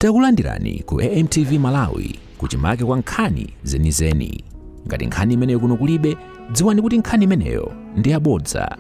Takulandirani ku AMTV Malawi, kuchimake kwa nkhani zenizeni. Ngati nkhani imeneyo kuno kulibe, dziwani kuti nkhani imeneyo ndi yabodza.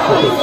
Yeah.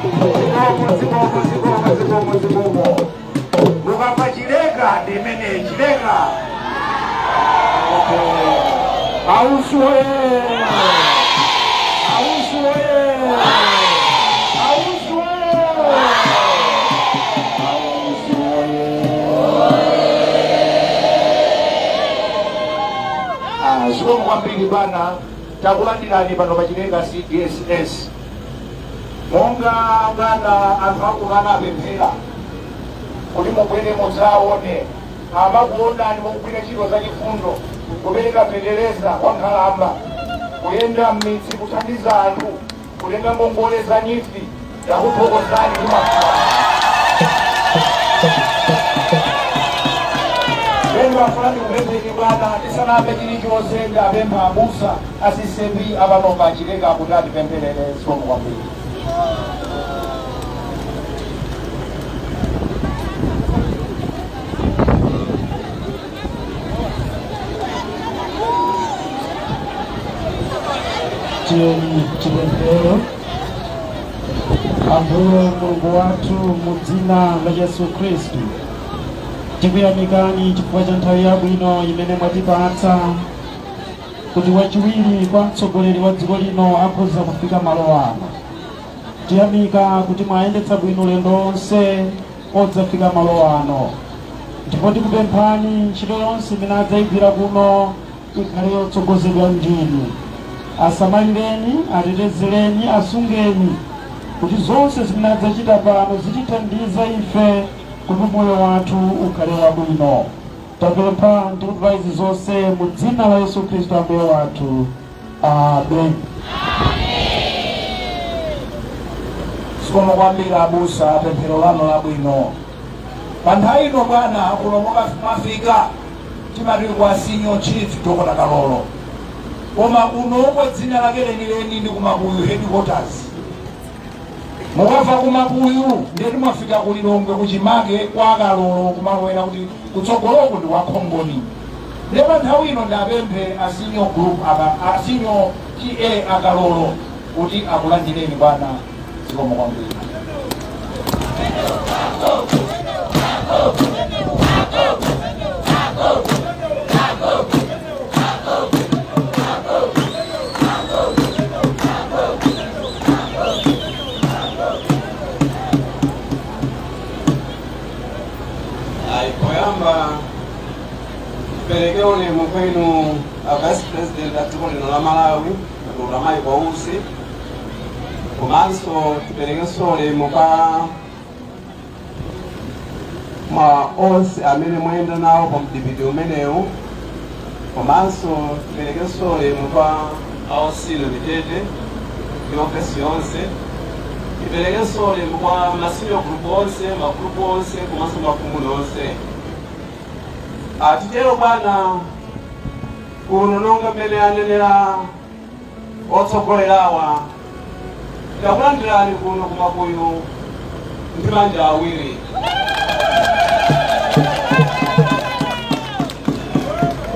Zikomo, zikomo, zikomo, zikomo. Mukapa Chileka ndimene Chileka. Ausi oye! Ausi oye! Ausi oye! Ausi oye! Ah, zikomo kwambiri bwana, takulandirani pano pa Chileka CDSS. Monga bwana, anthu akukana apemphera kuti mubwere mudzaone. Amakuonani mukugwira ntchito zachifundo, kupereka fetereza kwa nkhalamba, kuyenda m'midzi kuthandiza anthu, kutenga ngongole za NEEF. Takuthokozani ndi mafuwa lero. Afuna ndikupempheni bwana, tisanambe chilichonse, ndapempha abusa a CCAP apano pa Chileka kuti atipempherere. Zikomo kwambiri. Tiyeni tipemphere. Ambuye Mulungu wathu, mu dzina la Yesu Khristu, tikuyamikani chifukwa cha nthawi yabwino imene mwatipatsa kuti wachiwiri kwa mtsogoleri wa dziko lino akhoza kufika malo ano. Tiyamika kuti mwayendetsa bwino ulendo onse odzafika malo ano, ndipo tikupemphani ntchito yonse imene adzayigwira kuno ikhale yotsogozedwa ndinu. Asamalireni, atetezereni, asungeni kuti zonse zimene adzachita pano zitithandiza ife kuti moyo wathu ukhale wabwino. Tapempha ndikupempha izi zonse mu dzina la Yesu Khristu Ambuye wathu, amen. Zikomo kwambiri abusa, pemphero lanu labwino. Pa nthawi ino bwana, kuno mwafika timati kwa Senior Chief Dr Kalolo, koma kunoko dzina lake lenileni ndi Kumakuyu headquarters. Mukamva Kumakuyu ndeti mwafika ku Lilongwe, kuchimake kwa Kalolo, kumalowera kuti kutsogoloko ndi kwa Khongoni. Ndipo pa nthawi ino ndapemphe a senior group aka, a senior TA Akalolo kuti akulandireni bwana. Zikomo kwambiri. Ayi, poyamba pereke ulemu kwenu a Vice President a dziko lino la Malawi, Dr Michael Usi, komanso tiperekenso ulemu kwa mwa onse amene mwayenda nawo pa mdipiti umenewu, komanso tiperekenso ulemu kwa aosino mitete ndi ofesi yonse. Tiperekenso ulemu kwa ma senior group onse, ma group onse, komanso mafumu onse. Atitero bwana, kuno nonga mmene anenera otsogolerawa, takulandirani kuno Kumakuyu ndi manja awiri.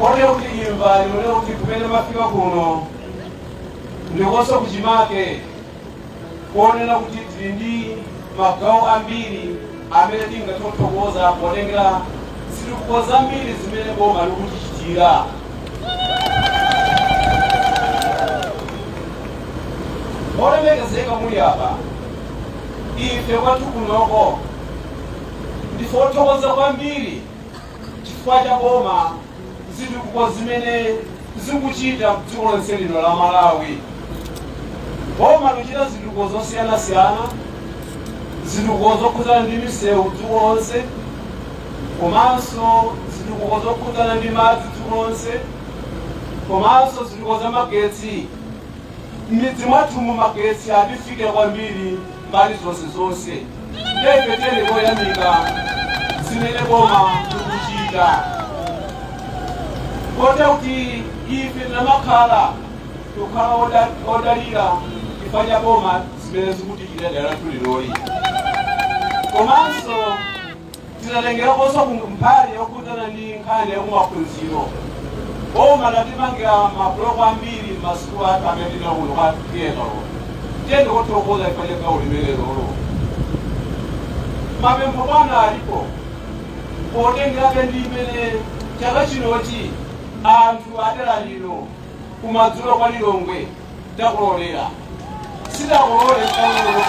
Kotero kuti imvani mune kuti kumene mafika kuno ndikonso kuchimake, kuonera kuti tili ndi magawo ambiri amene tingathokoza potengera zitukuko zambiri zimene boma likutichitira. Olemekezeka muli apa, ife kwathu kunoko ndife othokoza kwambiri chifukwa cha boma, zitukuko zimene zikuchita mdziko lonse lino la Malawi. Boma likuchita zitukuko zosiyanasiyana, zitukuko zokhudzana ndi misewu dziko lonse. Komanso zitukuko zokhudzana ndi madzi dziko lonse, komanso zitukuko za magetsi m'midzi mwathumu. Magetsi atifikira kwambiri mbali zonse zonse. Ndiye tiyeni koyamika zimene boma likuchita, kote kuti ife tinamakhala tikukhala odalira chifukwa cha boma zimene zikutichitira dera lathu linoli. Komanso tinatengerakonso ku mbali yokhudzana ndi nkhani yakumaphunziro. Boma latimangira mabuloko ambiri m'masukulu athu amene tili kuno kwa T/A Kalolo. Tiyeni kothokoza chifukwa cha gawo limene lolo. Mapempho, bwana, alipo potengerabe ndi imene chaka chinochi anthu adera lino kumadzulo kwa Lilongwe takololera, sitakolole kolololo,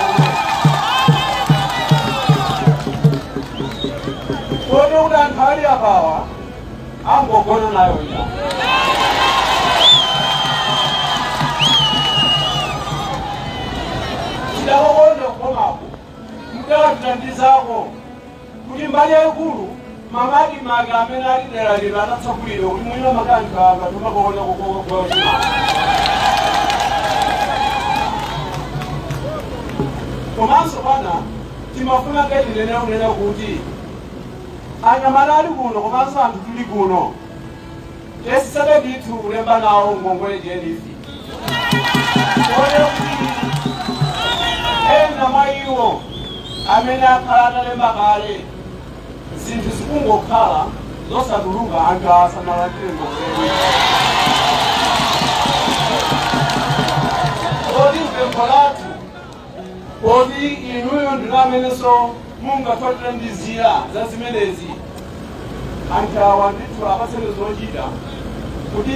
kodi kuti anthu ali apawa angogona nayo ina. Tidakokonda kukomapo mudawatitandizako kuti mbali yayikulu ma ADMARC amene ali dera lino atatsakulidwa, kuti mwina makanthu angatuma kuona kukoka. Komanso bwana, timafuna katinene kunena kuti anyamata ali kuno komanso anthu tili kuno tesisabe ndithu kulemba nawo ngongole je NEEF, kone kuti ena mwa iwo amene akhala atalemba kale, zinthu zikungokhala zosatuluka, anthu asanalandire ngongole. Kodi mpempho lathu, kodi inuyo ndinu amenenso mungatothandizira za zimenezi, anthu awa ndithu apatseni zochita kuti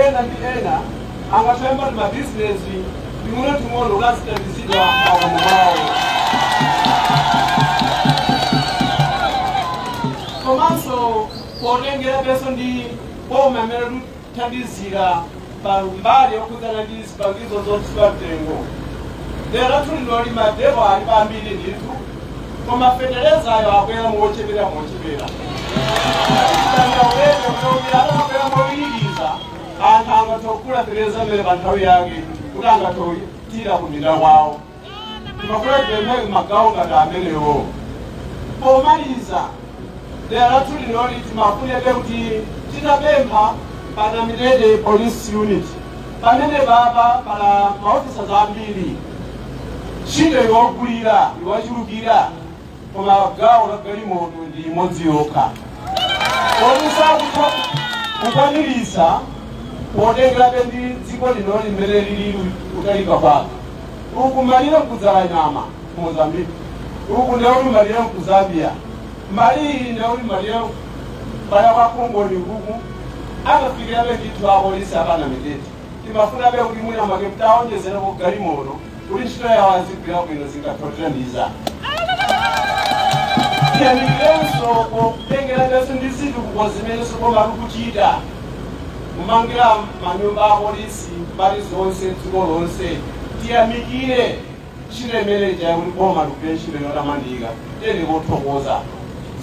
ena ndi ena angathe ndi mabizinesi ting'onoting'ono kuti azithandizidwa makomo mwawo. Komanso potengerabenso ndi boma amene tithandizira pa mbali yokhudzana ndi zipangizo zotsika mtengo, dera lathu lino madepo ali pambiri ndithu, koma feterezayo akwera mochepera mochepera. Tangaulete kuti atakwera mowirikiza, anthu angathe kugula fetereza amene pa nthawi yake kuti angathe kuthira kuminda kwawo. Timafuna tipemphe magawo ngati amenewo. Pomaliza, dera lathu linoli timafunebe kuti titapempha pa Namitete Police Unit pamene papa pala ma officers ambiri, ntchito iwagulira, iwachulukira, koma gawo la galimoto ndi imodzi yokha, kodi sakutha kukwanirisa potengerabe ndi dziko lino limene lili kutalika kwake. Uku malire nkudzala nyama ku Mozambique, uku ndeuti malire ku Zambia, mbali iyi ndeuti malire mbali kwa Kongoni kuku akafikirabe ndithu apolisi apa Namitete. Timafunabe kuti mwina make mtaonjezereko galimoto kuti ntchito yawo azigwira bwino, zingatothandiza. Tiyamikirenso potengerabenso ndi zitukuko zimenenso boma likuchita, kumangira manyumba a polisi mbali zonse dziko lonse. Tiyamikire ntchito imene ija kuti boma likugwira ntchito yotamandika. Tiyeni kothokoza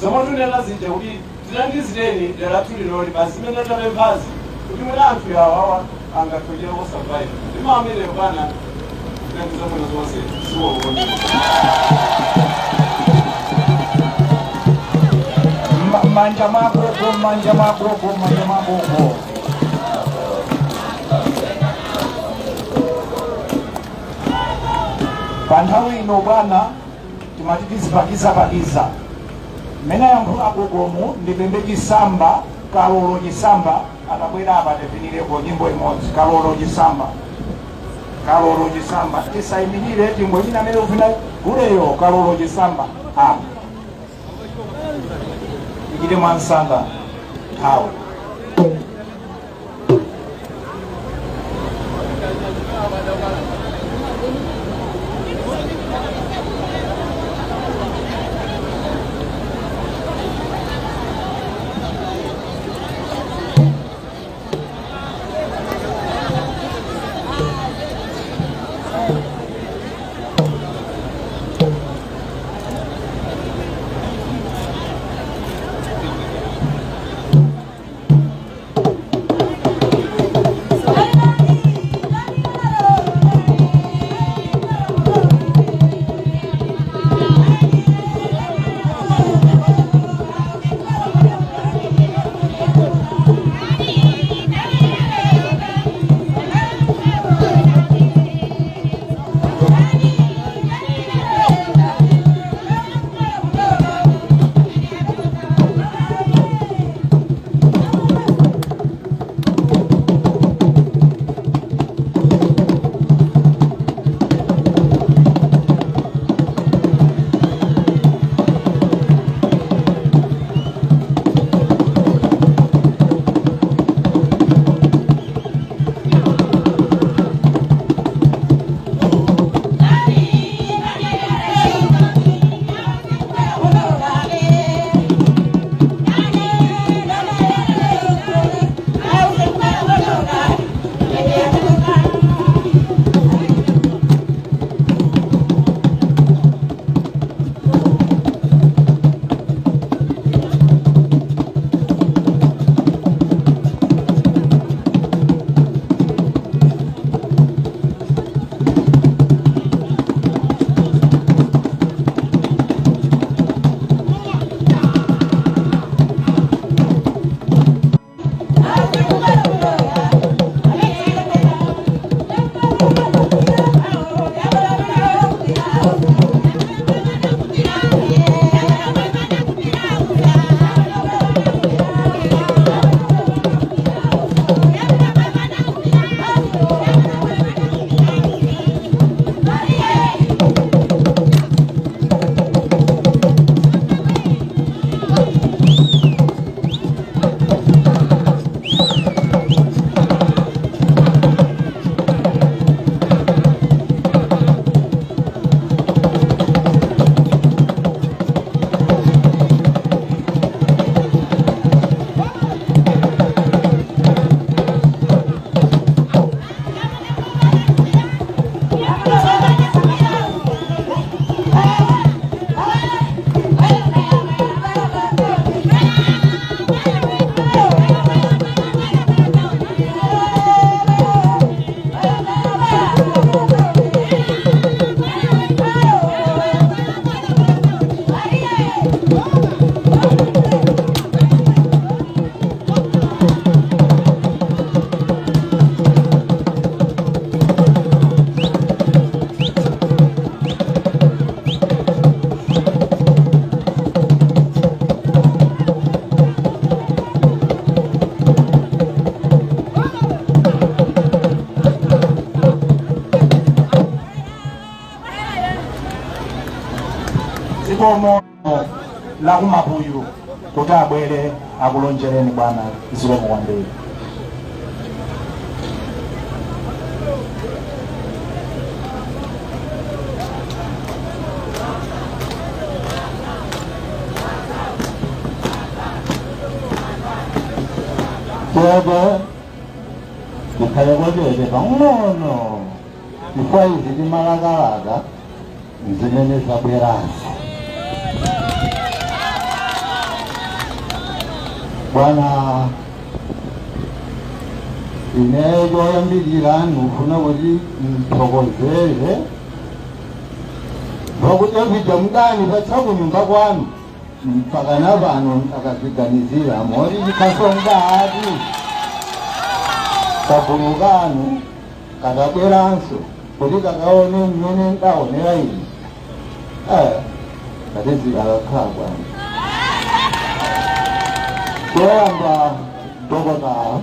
zomwe tunena zija kuti tithandizireni dera lathu linoli pa zimene tapemphazi, kuti mwina anthu awawa angathochera ku survive. Ndimo ameneyo, bwana, ndi zabwino zonse zikomo. Manja mwakoko, manja mwakoko, manja mwakoko. Pa nthawi ino, bwana, timati tizipakizapakiza mmene ayankhula agogomu. Ndipembe Chisamba, Kalolo Chisamba, atabwera apa tivinireko nyimbo imodzi. Kalolo Chisamba, Kalolo Chisamba, tisayimirire tingoyimira amene kuvina guleyo. Kalolo Chisamba apa, tichite mwansanga nthawi. Zikomo la kumapuyu kuti abwere akulonjereni bwana. Zikomo kwambiri. Chete, tikhale kwachete pang'ono, chifukwa izi timalakalaka zimene zabwerazi. Bwana, ine choyambirira ndikufuna kuti mthokozere pakuti vija mudandipatsa kunyumba kwanu mpaka na pano akaziganizira moti chikhaso mdati kagulu kanu kakabweranso kuti kakaone mmene ndaonera ine. Katizikakakhala bwana. Choyamba, dokotala,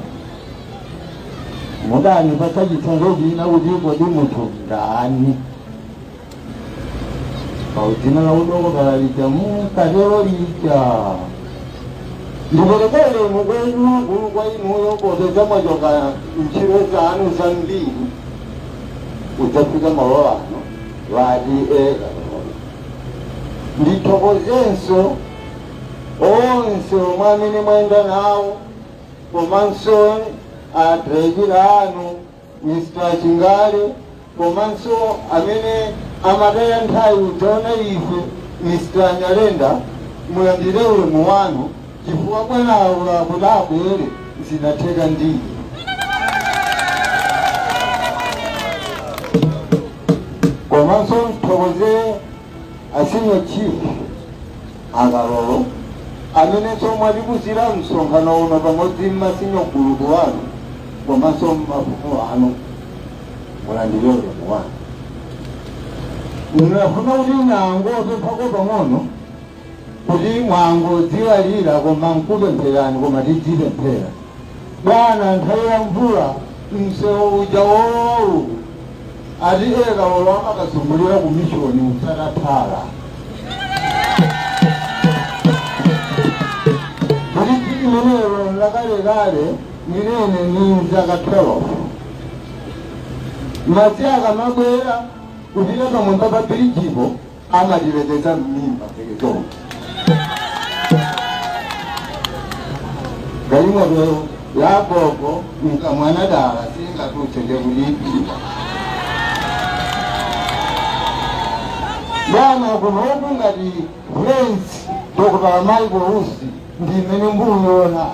mudandipatsa chitsanzo china kuti kodi munthu ndani paudzina la udokotala lija munkatero lija. Ndiperekere mukwenyukulu kwa inuyo popeza mwachoka ntchito zanu zambiri udzafika malo ano vati eka. Ndithokozenso onse omwe amene mwayenda nawo, komanso adrekira anu Mr. Chingale, komanso amene amataya nthawi udzaona ife, Mr. Nyalenda, mulandire ulemu wanu chifukwa bwanawo kuti abwere zinatheka ndine. Komanso mthokoze a senior chief Akalolo amenenso mwatikuzira msonkhano uno pamodzi mma senior group wanu komanso mafumu anu, mulandire ulemu wanu. Ndinafuna kuti nango pemphako pang'ono kuti mwangodziwalira, koma nkupempherani, koma tidzipemphera bwana. Nthawi ya mvula msewu uja wolowu ati Ekalolo amakazungulira ku mishoni usatathala kuti imenelo lakalekale ninene ni zaka 12. Madzi akamabwera kupita pamwamba pa birijipo amatilekeza m'mimba pekezo. Galimoto yagogo nkamwana dala singatutse ndekulipiwa bwana. Kunoku ngati Friends Dr. Michael Usi ndi imene mbuyona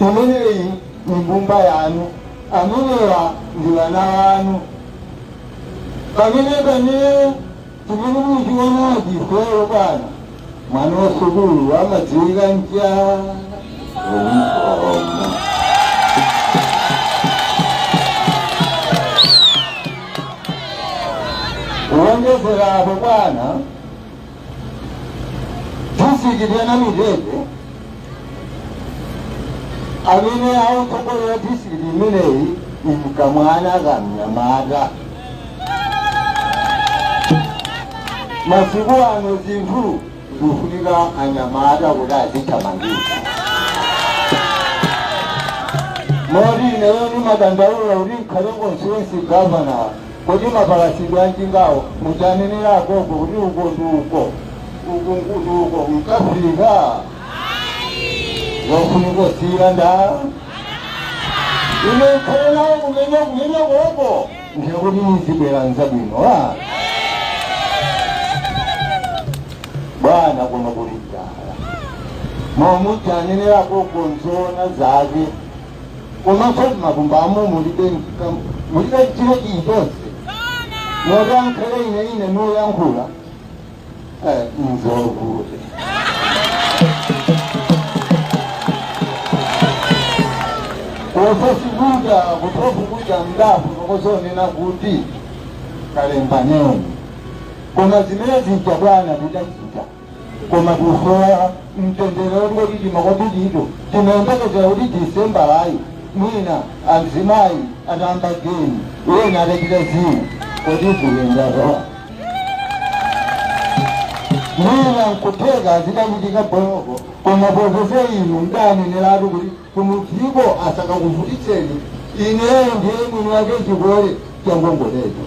imeneyi ni mbumba yanu, amenewa ndi vana vanu. Pamene pane chimene muchionachi ifeyo bwana, mwana wa sukulu amadziwika ncha uniform. Kuwonjezerapo bwana, distrikiti ya Namitete, amene akutsogolera distrikiti imeneyi mkamwana kamnyamata. Masiku ano zinthu zikufunika anyamata kuti azithamangisa. Moti ineyo nimadandaula kuti nkhale constituency governor, kuti mapalasidwe anjingawo muchanenera agogo kuti uko ndi uko, uku ndi uko, nkafika zofunika osiyira nda ine nkhale nawo kumene kumene koko ndiye kuti nizibwera nzabwino wa bwana. Kuno kuli njala momuchanenera agogo nzona zake, komanso makumba mulibe mulibe chilo chilichonse. Moti ankhale ine ine noyankhula nzokuti kosasikuta kutofu kuja ndafu nokozonena kuti kalembaneni, koma zimene zija bwana tidachita, koma kusowa mtendere kuti timakwapitito timayembekezera kuti Disembalayi mwina azimayi atamba geni wena atachita zina, kodi zikuyendazo. Mwina nkutheka zidachitika bwinoko, koma popeza inu mdaneneratu kuti kumudziko asakakuvutitseni, ineyo ndiye mwini wake chikole cha ngongolecho.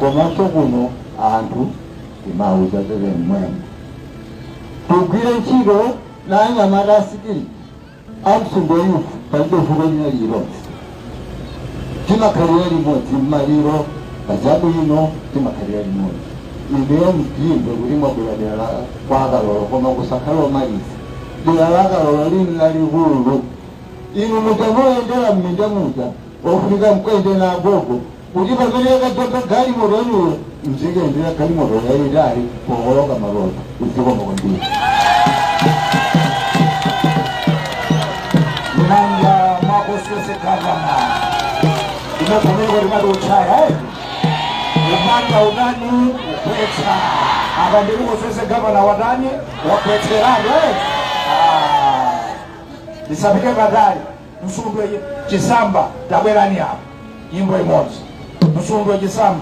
Komanso kuno anthu timauza tele mmwemo tugwire ntchito nanyamata asikili amsungwe yufu, palibe vuto lina lililonse. Timakhalira limodzi mmaliro, pachabwino timakhalira limodzi. Ineyo mdimbe kuti mwabwera dera la kwa Kalolo, koma kusakhala omaliza dera la Kalolo lini lalikulu. Inu muchamoyendera mminda muja, ofunika mkwende na agogo kuti pamene yakadzoka galimoto yanuyo mzikendera galimoto yayitali pokoloka maloto. Uzikoma kwambiri. Mnanga mwakosese gavana imekomeko limati utchaya umanga unani ukwetsa apa ndikukosese gavana watani wakwetseratu. Ndisapite patali. Msundwe Chisamba, tabwerani apa, nyimbo imodzi. Msundwe Chisamba,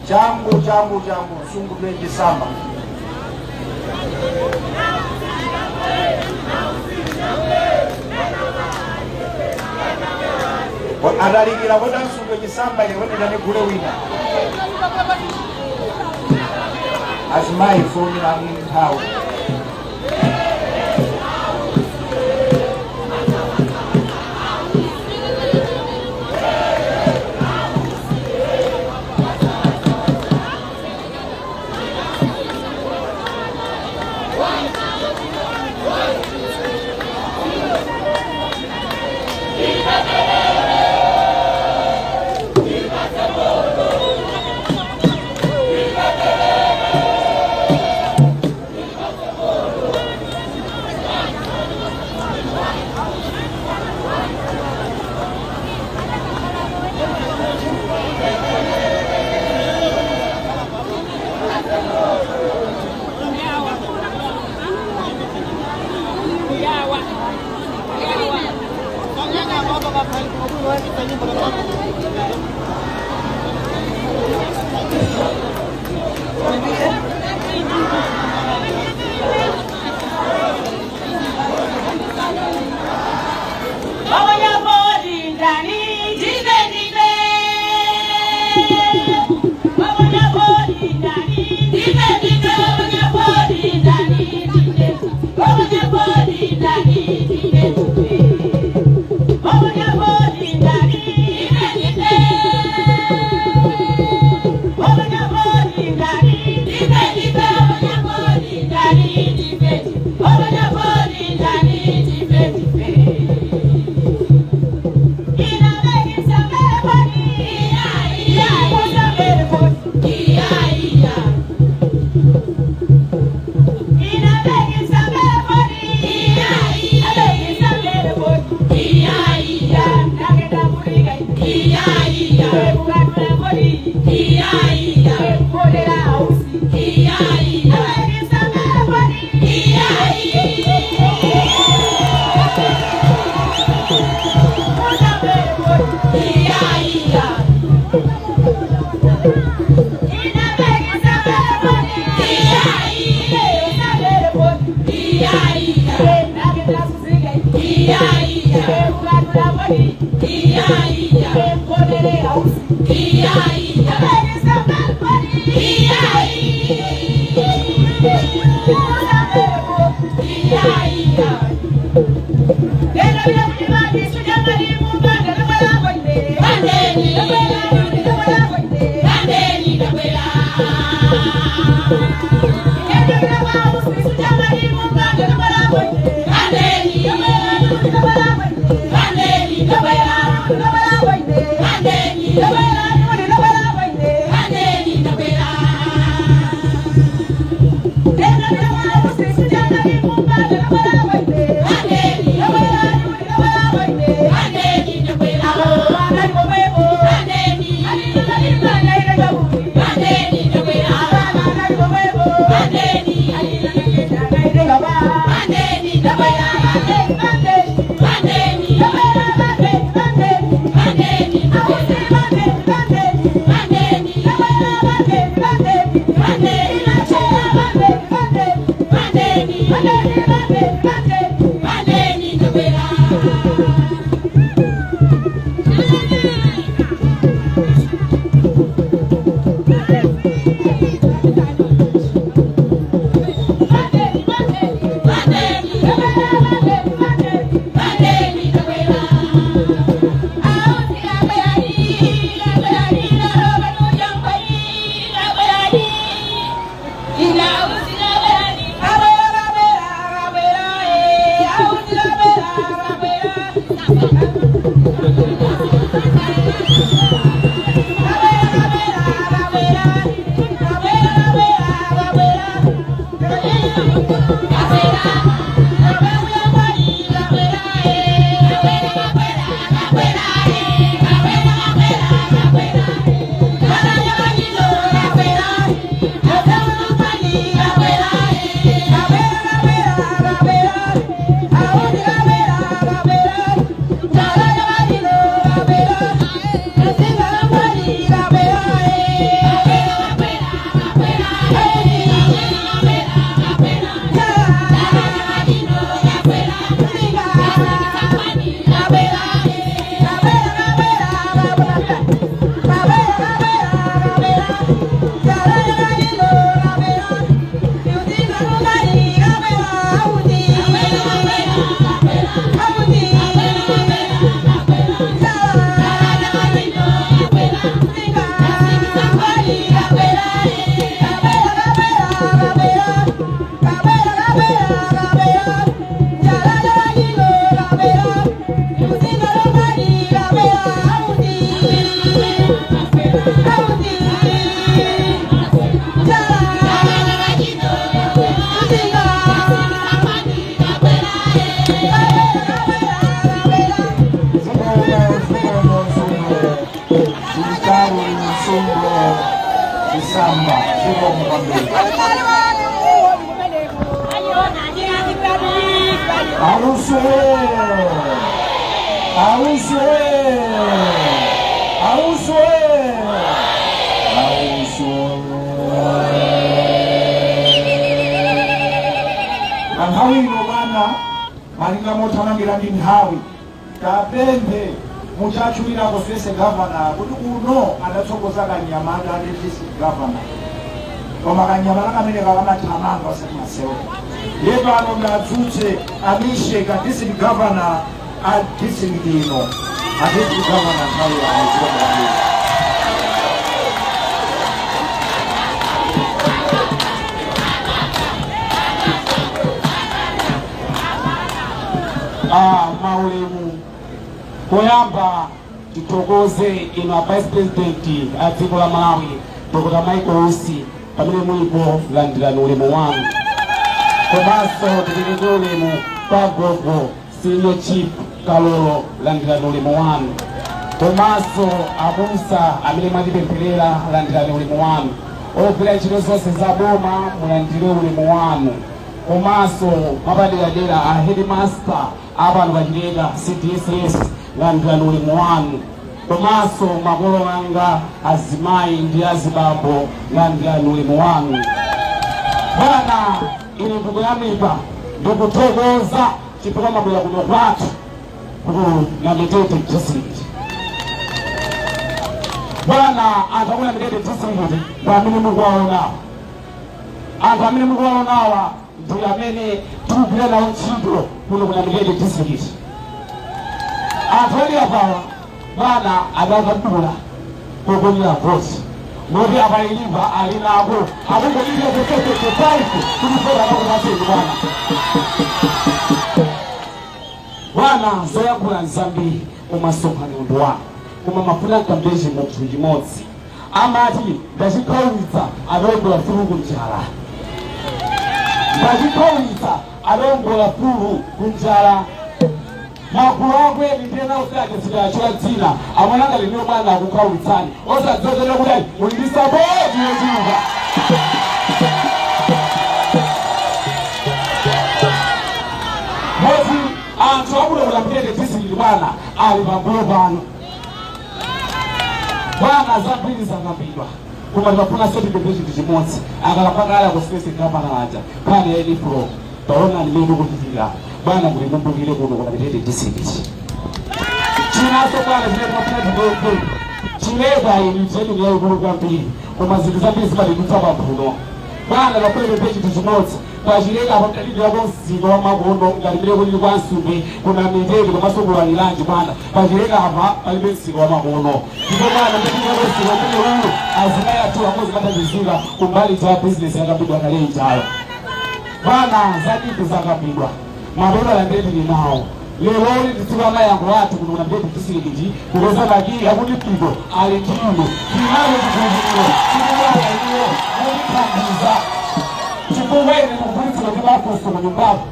changu changu changu. Msundwe Chisamba. Atalikira kodi Msundwe Chisamba ile kodi ndanigule wina. Azimayi, fulumirani nthawi. Ausi we! Ausi we! Ausi we! Ausi we! Nthawi ino bwana, malinga mothamangira ndi nthawi, tapemphe muchatchulirako fese governor kuti kuno adatsogoza kanyamata ndi district governor, koma kanyamata kamene kakamathamanga osati masewera. Ndiye pano ndadzutse amisheka district governor a district ino, a district governor, nthawi yano zikomo. Maulemu, poyamba tithokoze inu a Vice President a dziko la Malawi, Dr Michael Usi, pamene mulipo landirani ulemu wanu. Komanso tipereke ulemu kwa gogo Senior Chief Kalolo, landirani ulemu wanu. Komanso abusa amene mwatipempherera, landirani ulemu wanu. Ogwira ntchito zonse za boma, mulandire ulemu wanu. Komanso mwapaderadera a headmaster apano pachileka CDSS, landirani ulemu wanu. Komanso makolo anga azimayi ndi azibambo, landirani ulemu wanu. Bwana, ine ndikuyamika, ndikuthokoza chifukwa mabwera kuno kwathu ku Namitete District. Bwana, anthu aku Namitete District ndi amene mukuwaonawa. Anthu amene mukuwaonawa ndi amene tikugwira nawo ntchito kuno ku Namitete District. Anthu ali apawa, bwana, adakadula kokonera voti moti apailiva ali nako akungodilira 55 kuti fora akakupatseni. Bwana, bwana, zoyankhula nzambiri koma msonkhano ndi wanu, koma mafuna nkambe chimodzi chimodzi. Amati ndachikhawulitsa adawongola fulu kunjala, ndachikhawulitsa adawongola fulu kunjala. Magulu akweni ndiyena usakesikachola dzina amonanga liniyo mwana akukhawulitsani osadzozera kuti muli ndi support yochuluka. Moti anthu akuno ku Namitete District, bwana, ali pambuyo pano. Bwana, zambiri zakambidwa, koma timafuna tipemphe chinthu chimodzi. Akalapakala kusipesi kapanalanja nkhani ya uniform, taona ndimene kuchitika. Bwana, mulikumbukire kuno ku Namitete District. Chinanso, bwana, chimene timafuna tipemphe, Chileka ili training yaikulu kwambiri, koma zinthu zambiri zimatidutsa pamphuno. Bwana, pafuna tipemphe chinthu chimodzi. Pachileka apo mtadidwako msika wa makono ngati mene kulili kwa Nsumbi, kuna Mitete komanso kuwalilanji. Bwana, pachileka apa palibe msika wa makono, ndipo bwana, mtadidwako msika umene uwu azimayi athu akozi mathandizika kumbali cha bizinesi yakambidwa kale ichayo. Bwana, zadidi zakambidwa, madola ndetili nawo. Lero lili tsiku la mayankho athu kuno kuna Mitete District, kupeza makiyi akuti piko ali ndinu. Tinalo chikhulupiriro kuti bwana iwo mutithandiza, chifukwa ine ndikugwiritsidwa ndi mafunso ku nyumbapo,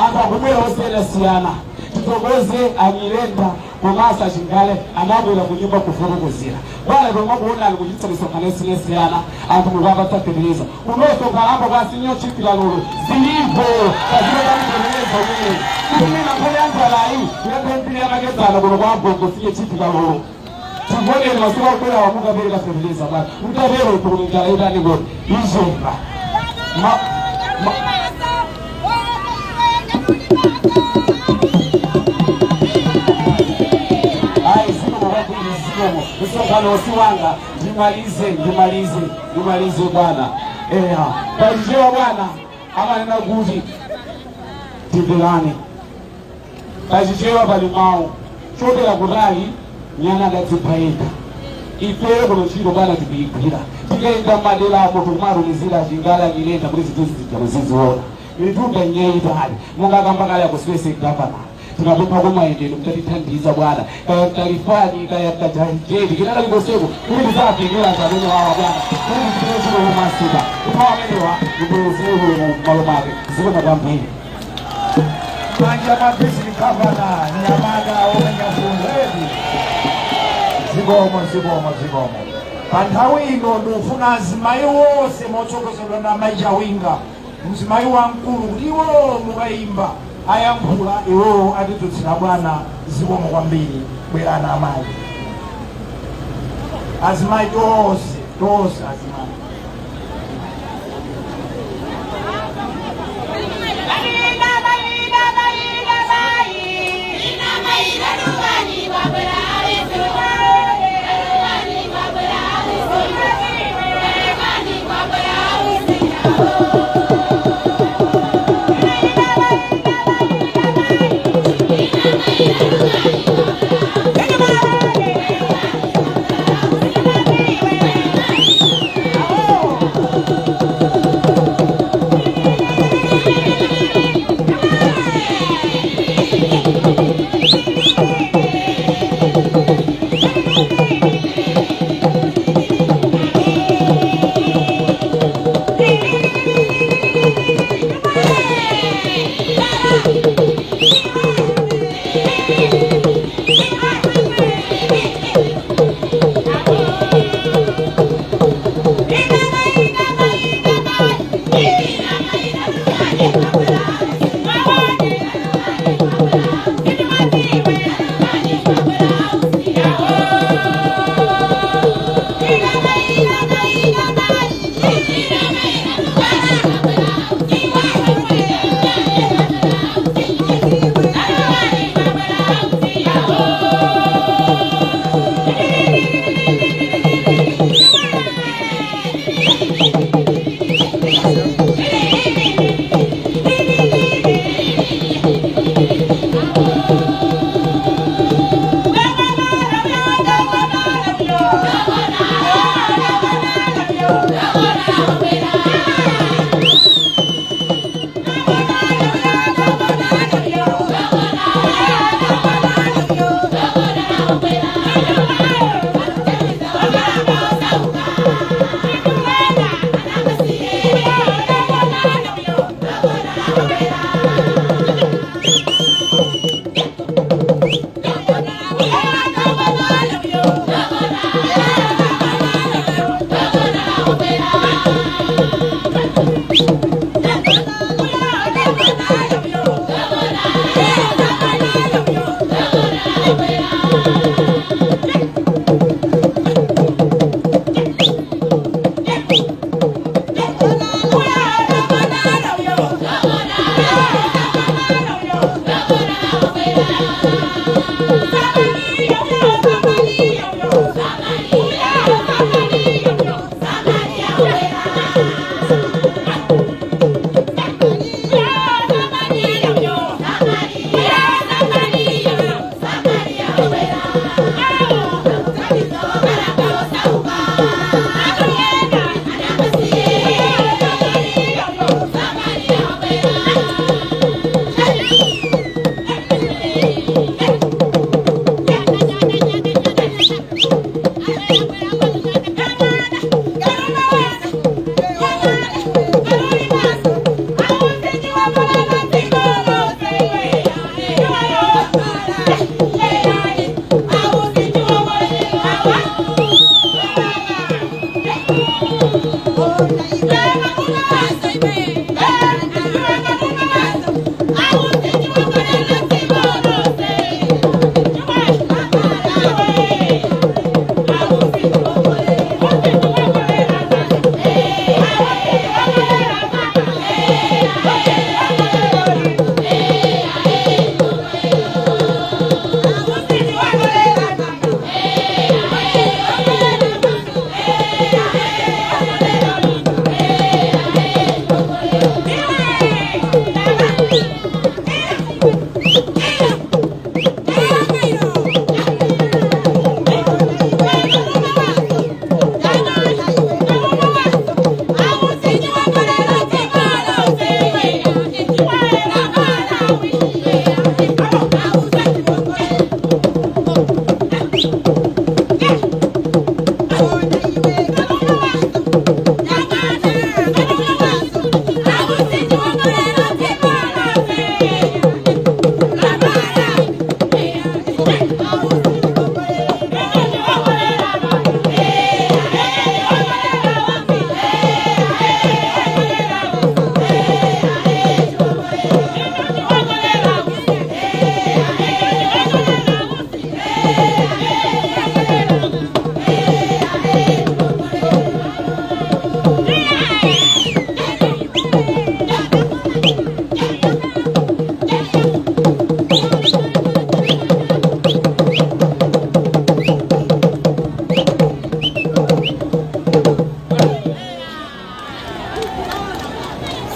anthu akubwera osiyanasiyana. Tithokoze anyirenda komanso achingale anabwera ku nyumba kufotokozera. Bwana, tomwe kuonani kuchititsa misonkhano yosiyanasiyana, anthu mukuwapatsa fetereza unonso kalamba kwa Senior Chief Kalolo zilipo kazilekani fetereza umene kuti mina nkhani ya njalayi iyankhe mbiri yamakedzana kuno kwa Gogo Senior Chief Kalolo. Tikoneni masiku akubwera wamukapereka fetereza, bwana. Mtatero ikuno njala itani kodi ichepa. Ma, ma, ayi, zikomo kwambiri, zikomo. Msonkhano si wanga, ndimalize, ndimalize, ndimalize, bwana. Eya, pachichewa, bwana, amanena kuti timverane. Pachichewa pali mawu chotera kutali nyana adadzipha yekha. Ifeyo kuno ntchito, bwana, tikuyigwira. Tikayenda m'maderamo tikumatumizira chingala nyirenda kuti zinthu zija muziziona. Mitunda nyeyitali mungakamba kale akusipese gavana, tinapempha kumayendedwe mutatithandiza, bwana, kaya mtalifani kaya mtajajeti kinakalikoseko kuti tizafikira anthu amene wawa, bwana, kuti tichite ntchito komasika ndipo amenewa ndibwezere ulemu m'malo mwake. Zikomo kwambiri. Manja mwa district governor, nyamata omenya fundo edi. Zikomo, zikomo, zikomo. Pa nthawi ino ndikufuna azimayi wonse motsogozedwa ndi amayi Chawinga, mzimayi wamkulu, kuti iwowo mukayimba ayankhula, iwowo atidzutsira bwana. Zikomo kwambiri. Bwerani amayi, azimayi tonse, tonse azimayi.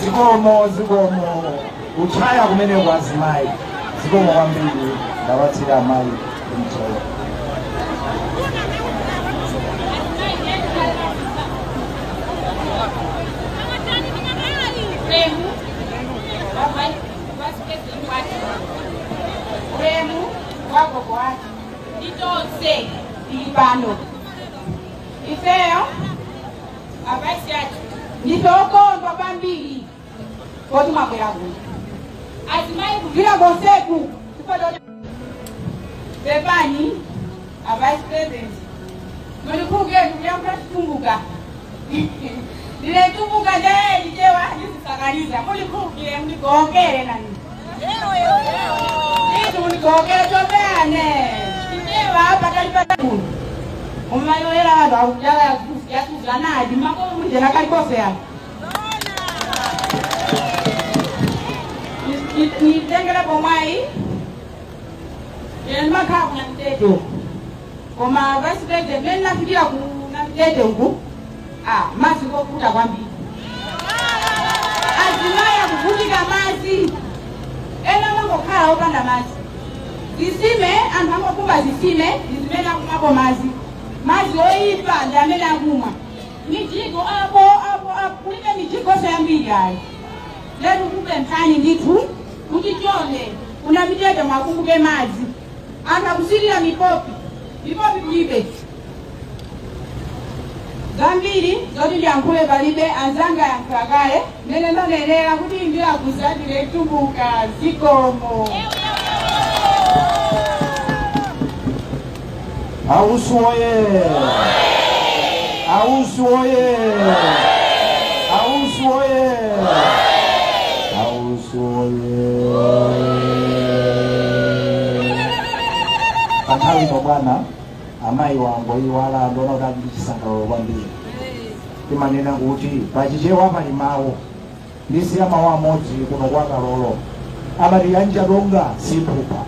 Zikomo, zikomo. Kuchaya kumene kwa azimayi. Zikomo kwambiri. Ndawatsira amayi kumchaya. Ulemu wa vice president wake, ulemu wa gogo wake, ndi tonse tili pano. Ifeyo a vice athu ndife okondwa kwambiri poti mwabwera kuno. Azimayi kugwira konseku chifukwa pepani, a vice president, mulikhululukire, ndikuyankhula Chitumbuka. Ndine Tumbuka, ndiye Chichewa ndizisakaniza. Mulikhululukire, mundigokere nani ndithu, mundigokere chopeyane Chichewa pakali pa kuno umayoyera vanhu akudala yatuzanadi mako mujena kalikose yani. Nitengele pomwayi, ine ndimakhala kuna Mtete uku, koma vice president, mene nafikira kuna Mtete uku, ah, madzi ngovuta kwambiri. Azimayi akuvutika madzi, ena mangokhala opanda madzi. Zisime, anthu angokumba zisime, ndi zimene akumwapo madzi, madzi oyipa ndi amene akumwa. Mijigo apo apo apo, kulibe mijigonso yambiri ayi. Lero kupemphani ndithu kuti chonde kuna Mitete mwakumbuke madzi. Anthu akusirira mipopi, mipopi kulibe. Zambiri zoti ndiyankhule palibe, anzanga yankhula kale. Mene ndanenera kuti ndilakuzatire Tumbuka. Zikomo. Ausi oye! Ausi oye! Ausi oye! Ausi oye! Panthawi ino bwana, amayi wango iwala ndiona kuti ali ndi chisangalalo kwambiri. Timanena kuti pachichewa pali mawu, ndisiya mawu amodzi kuno kwa Kalolo, amati yanjadonga siphupha.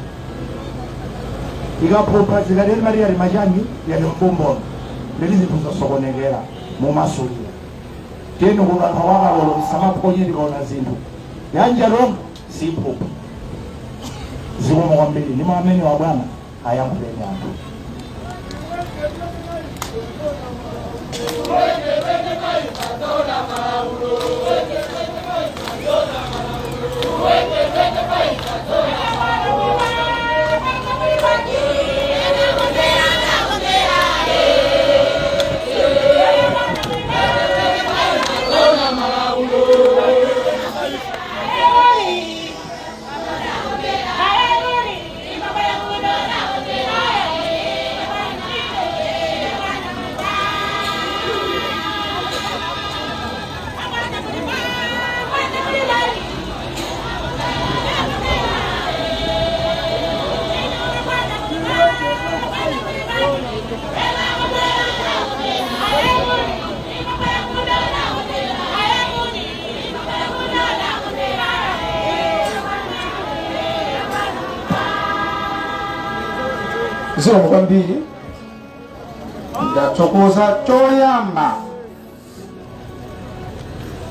Ikaphupha zikateri mati yali machani, yali mfumbono, ndeti zinthu zasokonekera mumasulira. Tiyeni kuno anthu awakalolo tisamaphonye tikaona zinthu. Yanjadonga siphupha. Zikomo kwambiri. Ndimo amene wa bwana ayankhuleni anthu. Zikomo kwambiri, ndathokoza. Choyamba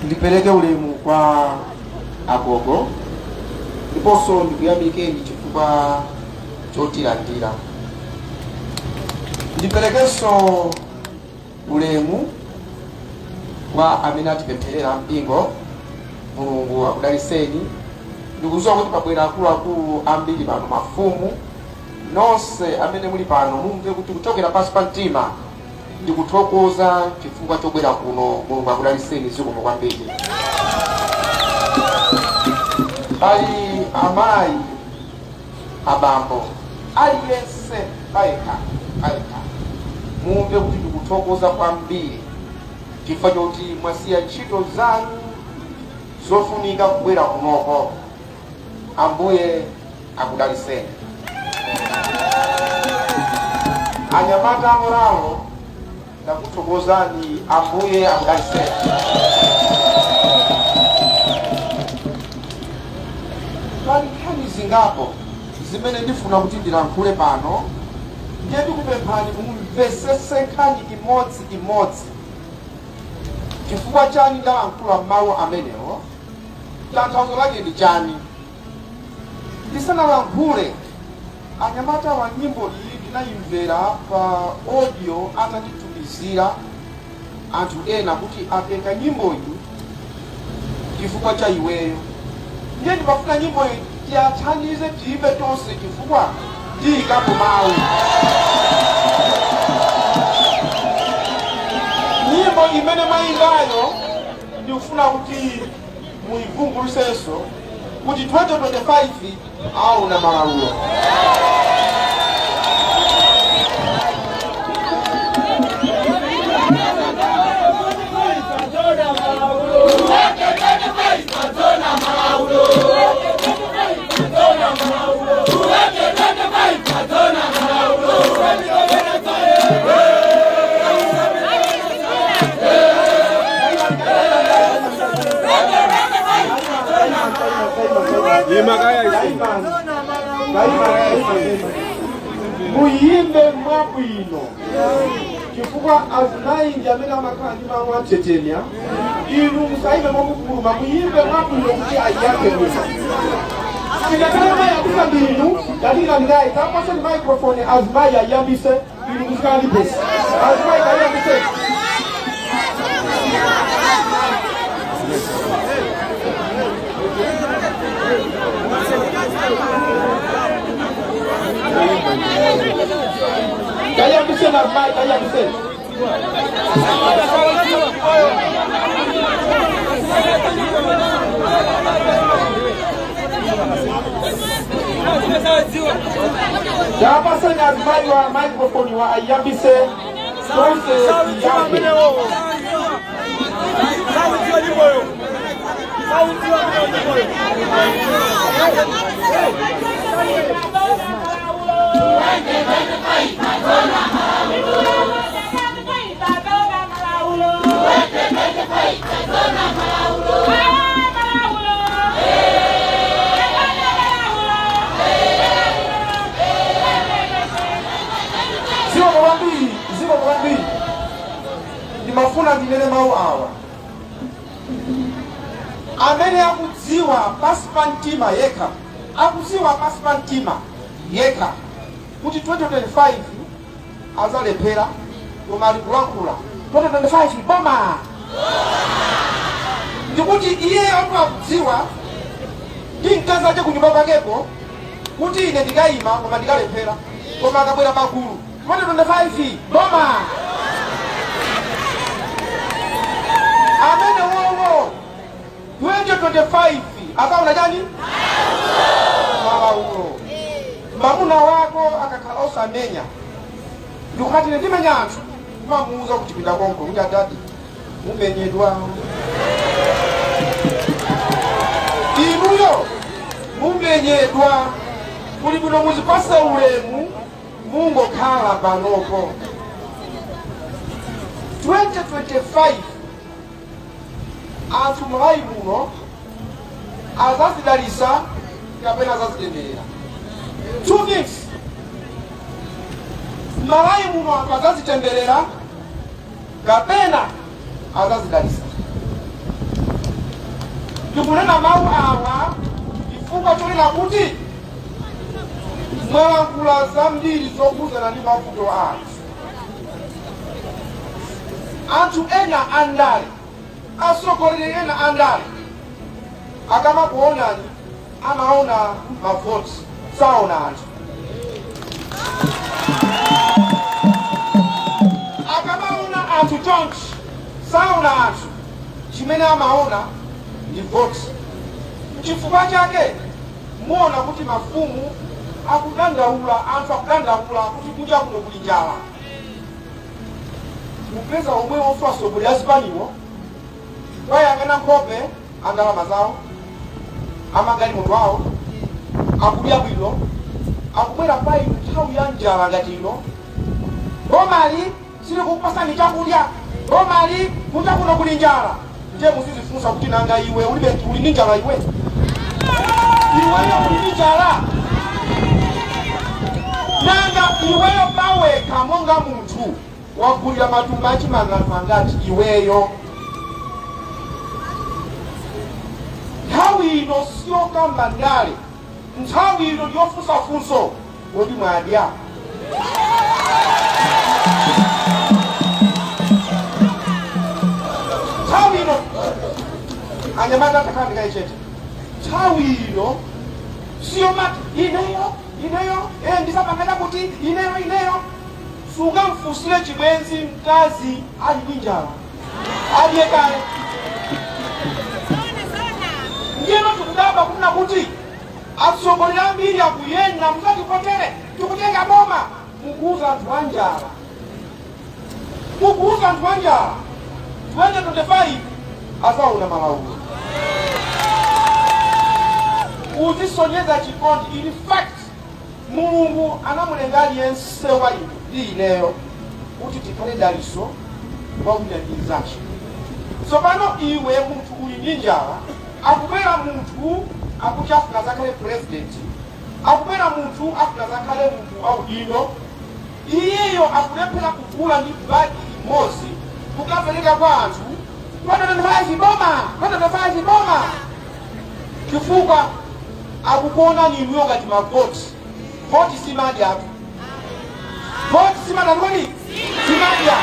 ndipereke ulemu kwa agogo, ndiponso ndikuyamikeni chifukwa chotilandira. Ndiperekenso ulemu kwa amene atipempherera mpingo. Mulungu akudaliseni. Ndikudziwa kuti pabwera akuluakulu ambiri pano, mafumu nonse amene muli pano, mumve kuti kuchokera pansi pa mtima ndikuthokoza chifukwa chobwera kuno. Mulungu akudaliseni. Zikomo kwambiri. Pali amayi, abambo, aliyense payekha payekha, mumve kuti ndikuthokoza kwambiri chifukwa choti mwasiya ntchito zanu zofunika kubwera kunoko. Ambuye akudaliseni. Anyamata amoralo, ndakuthokozani. Ambuye akudaliseni. Pali nkhani zingapo zimene ndifuna kuti ndilankhule pano, ndiye ndikupemphani mumvesese nkhani imodzi imodzi. Chifukwa chani ndalankhula mawu amenewo? Tanthauzo lake ndi chani? Ndisanalankhule, anyamata wa nyimbo iyi ndinayimvera pa audio atatitumizira anthu ena kuti apenga nyimbo iyi chifukwa cha iweyo. Ndiye ndimafuna nyimbo iyi tiyathandize, tiyimbe tonse, chifukwa tiyikapo mawu. Nyimbo imene mwayimbayo ndikufuna kuti muyivumbulusenso kuti 2025 aona malaulo. Muyimbe mwabwino, chifukwa azimayi ndi amene amakhala ndi mawu athetemya. Inu musayimbe mwakukuluma, muyimbe mwabwino kuti ayiyambe bwino. Tingakhale mayi akusa ndinu tatikandikayi tapaseni microphone, azimayi ayiyambise, inu muzikhala ndi besi. Azimayi, kayiyambise. Kayiyambise na azimayi, kayiyambise. Tapaseni azimayi wa microphone wa ayiyambise, tonse tiyambe. Zikomo kwambiri, zikomo kwambiri. Ndimafuna ndinene mawu awa: amene akudziwa pasi pa mtima yekha, akudziwa pasi pa mtima yekha kuti 2025 azalephera, koma ali kulankhula 2025 boma, ndikuti iye atu akudziwa ndi mkazi ache kunyumba kwakeko kuti ine ndikayima koma ndikalephera, koma akabwera magulu 2025 boma. Amene wowo 2025 akaona chani? Malaulo. Mamuna wako akakhala osamenya, ndikukati ine ndimenya anthu, kumamuuza kuchipinda konko kuti adadi, mumenyedwa inuyo, mumenyedwa. Kuli bwino muzipase ulemu, mungokhala panopo. 2025 anthu Malawi muno azazidalisa kapena azazitemberera. Two things: Malawi muno anthu azazitemberera kapena azazidalisa. Ndikunena mawu awa chifukwa chonena kuti mwalankhula zambiri zokhuzana ndi mavuto a anthu. Anthu ena andale, atsogoleri ena andale, akamakuonani amaona mavoti, saona anthu. Akamaona anthu chonchi, saona anthu, chimene amaona ndi voti. Chifukwa chake muona kuti mafumu akudandaula, anthu akudandaula kuti kunja kuno kuli njala. Kupeza omwe ofa atsogoleri azipaniwo kwayang'ana nkhope, andalama zawo, amagalimoto awo, akudya bwino, akubwera pa inu nthawi ya njala ngati ino, bomali silikupasani chakudya, bomali kunja kuno kuli njala. Ndiye muzizifunsa kuti nanga iwe ulibe, uli ndi njala iwe? Iweyo uli ndi njala? Nanga iweyo pawekha monga munthu wagulira matumba achimanga anthu angati iweyo? Nthawi Nthawi ino siyokamba ndale, nthawi ino ndiyofunsafunso: kodi mwadya? Nthawi ino, anyamata, takhala ndikayichete. Nthawi ino siyomati ineyo, ineyo, ndisapangana kuti ineyo, ineyo. Sungamfusire chibwenzi mkazi ali ndi njala, adye kale. Ndiyeno tikudabwa kunena kuti atsogoleri ambiri akuyenda, "Musativotere, tikutenga boma." Mukuuza anthu anjala, mukuuza anthu anjala. 2025 azaona malaulo. Uzisonyeza chikondi. In fact, Mulungu anamulenga aliyense wa inu ndi ineyo kuti tikhale daliso kwa wina ndi mnzake. Tsopano iwe munthu uli ndi njala, akubwera munthu akuti afuna zakhale president, akubwera munthu afuna zakhale munthu waudindo, iyeyo akulephera kugula ndi bagi imodzi kukapereka kwa anthu, 2025 boma, 2025 boma, chifukwa akukuona inuyo ngati mavoti. Voti simadya atu, voti simadya. Kodi simadya?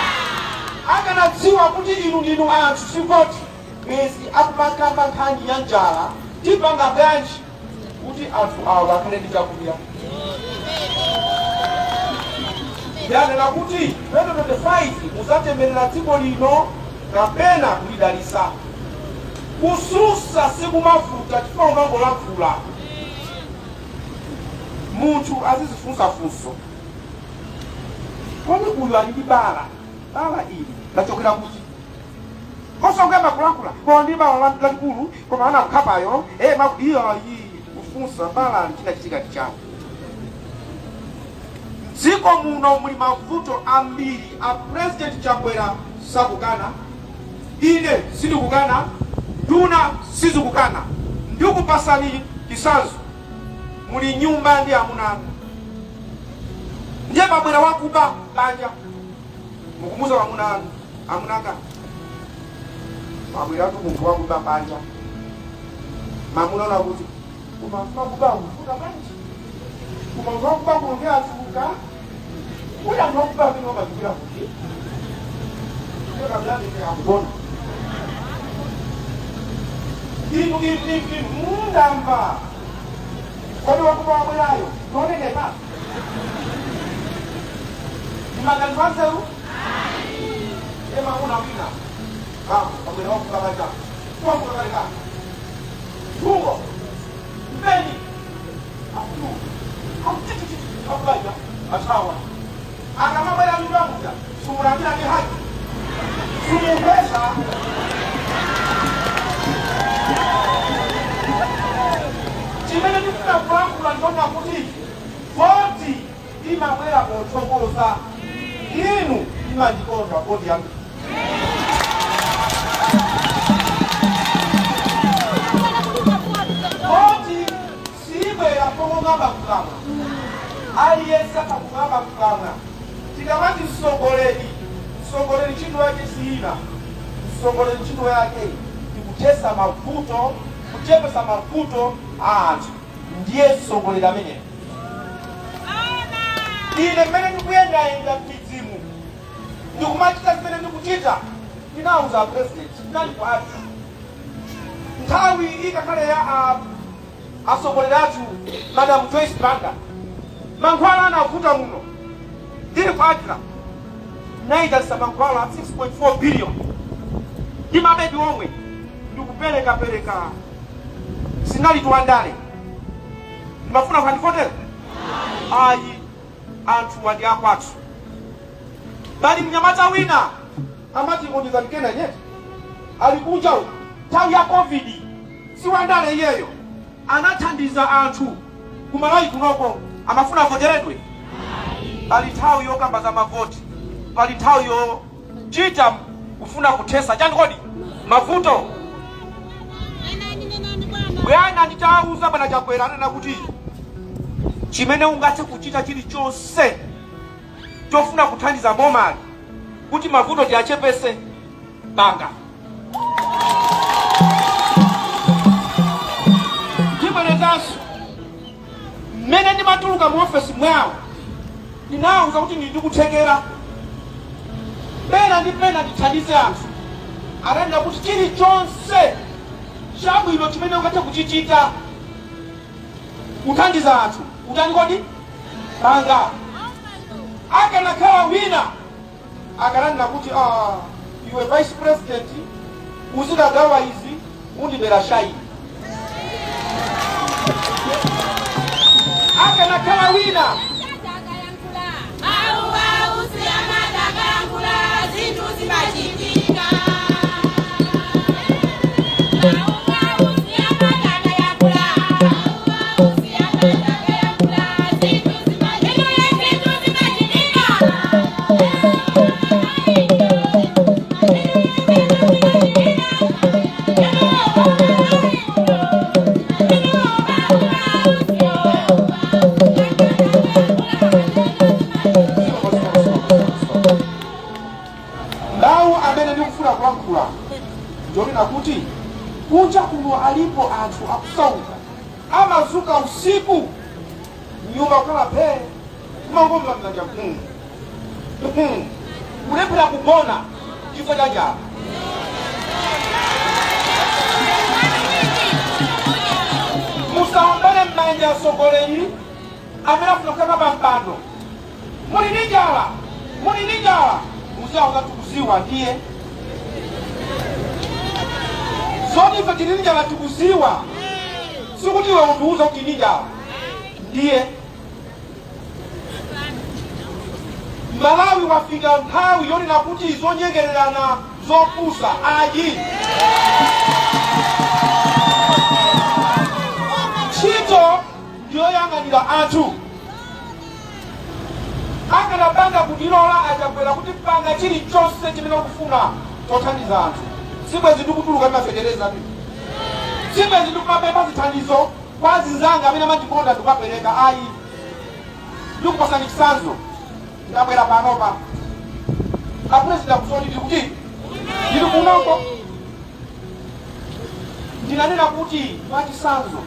Akanadziwa kuti inu ndinu anthu, si voti, bwezi akumakamba nkhani ya njala, tipanga bwanji kuti anthu awa akhale ndi chakudya. Yanena kuti 2025 muzatemberera dziko lino kapena kulidalisa. Kususa sikumavuta, chifukwa umangolankhula. Munthu azizifunsa funso: kodi uyu ali ndi bala, bala ili lachokera kuti? Osanguyamba kulankhula, koma ndi bala lalikulu, koma anakukhapayo iyo iyi. Kufunsa bala chinachitika ndi chani? Dziko muno muli mavuto ambiri. A President Chakwera sakukana, ine sindikukana, nduna sizikukana. Ndikupasani chisanzo: muli nyumba ndi amuna anu, ndiye pabwera wakuba banja. Mukumuza amuna anu, "Amunanga, pabweratu munthu wakuba banja." Mamuna ona kuti koma anthu akuba kufuta bwanji? Koma anthu akuba kuno ndi atuluka kuti anthu akuba amene wamazikira kuti akugona. Inu, inu, inu, inu mundamva, kodi wakuba wabwerayo ndionenepa? Ndi maganizo anzeru? Emamuna wina, bambo, pabwera wakuba banja, wakuba kalekale, tungo mpeni akutu akutitititi akubaja athawa. Akamabwera nyumba muja, sumulandira ndi hug, sumupeza. Chimene ndifuna kulankhula ndiona kuti voti imabwera pothokoza. Inu imandikonda voti yanu. Voti sibwera pong'amba kukamwa. Aliyense akakung'amba kukamwa. Tikamati mtsogoleri, mtsogoleri ntchito yake siyina. Mtsogoleri ntchito yake ndikuthesa mavuto, kuchepesa mavuto a anthu, ndiye mtsogoleri ameneyo. Ine mmene ndikuyendayenda m'midzimu, ndikumachita zimene ndikuchita, ndinawuza a President, ndinali ku athu nthawi ikakhale ya atsogoleri athu Madam Joyce Banda, mankhwala anavuta muno. Ndili ku ADRA nayitanisa mankhwala 6.4 billion ndi mabedi omwe ndikuperekapereka. Sinali tuwandale, ndimafuna kukandivotera ayi, anthu ndi akwathu. Bali mnyamata wina amati onizandikena nyeti ali kunja uku, nthawi ya COVID, siwandale iyeyo, anathandiza anthu kumalawi kunoko. Amafuna avoteredwe? Pali nthawi yokamba za mavoti, pali nthawi yochita kufuna kuthesa chani kodi? Mavuto. Bwana, nditawuza bwana Chakwera, anena kuti chimene ungathe kuchita chilichonse chofuna kuthandiza bomali kuti mavuto tiachepese, panga. Ndimatuluka mu ofesi mwawo, ndinawuza kuti ndili ndikuthekera pena ndi pena ndithandize anthu. Atanena kuti chilichonse chabwino chimene ungathe kuchichita kuthandiza anthu, utani kodi? Panga. Akanakhala wina akananena kuti, "Ah, iwe vice president, uzikagawa izi, undibera shayi." Akanakhala wina. Mawu amene ndikufuna kulankhula ndionena kuti kunja kuno alipo anthu akusauka, amazuka usiku, nyumba kukhala phee, kumangomva mdzanja kulephera kugona chifukwa cha njala. Musaombere m'manja atsogoleri amene afuna kukhala pa mpando. Muli ndi njala, muli ndi njala, muziwauza, "Tikuziwa." Ndiye zoti ife tili ndi njala tikuziwa, sikuti iwe undiuza kuti ndi njala. Ndiye Malawi wafika nthawi yonena kuti zonyengererana zopusa ayi. Ntchito ndiyoyang'anira anthu. Akanapanda kundilola aChakwera kuti panga chilichonse chimene ukufuna chothandiza anthu, sibwezi ndikutuluka ndimafetereza, sibwezi ndikumapempha zithandizo kwa azinzanga amene amandikonda ndikukapereka ayi. Ndikupasani chitsanzo. Ndabwera panopa, apresident akusoti ndili kuti ndili kunoko. Ndinanena kuti mwachitsanzo,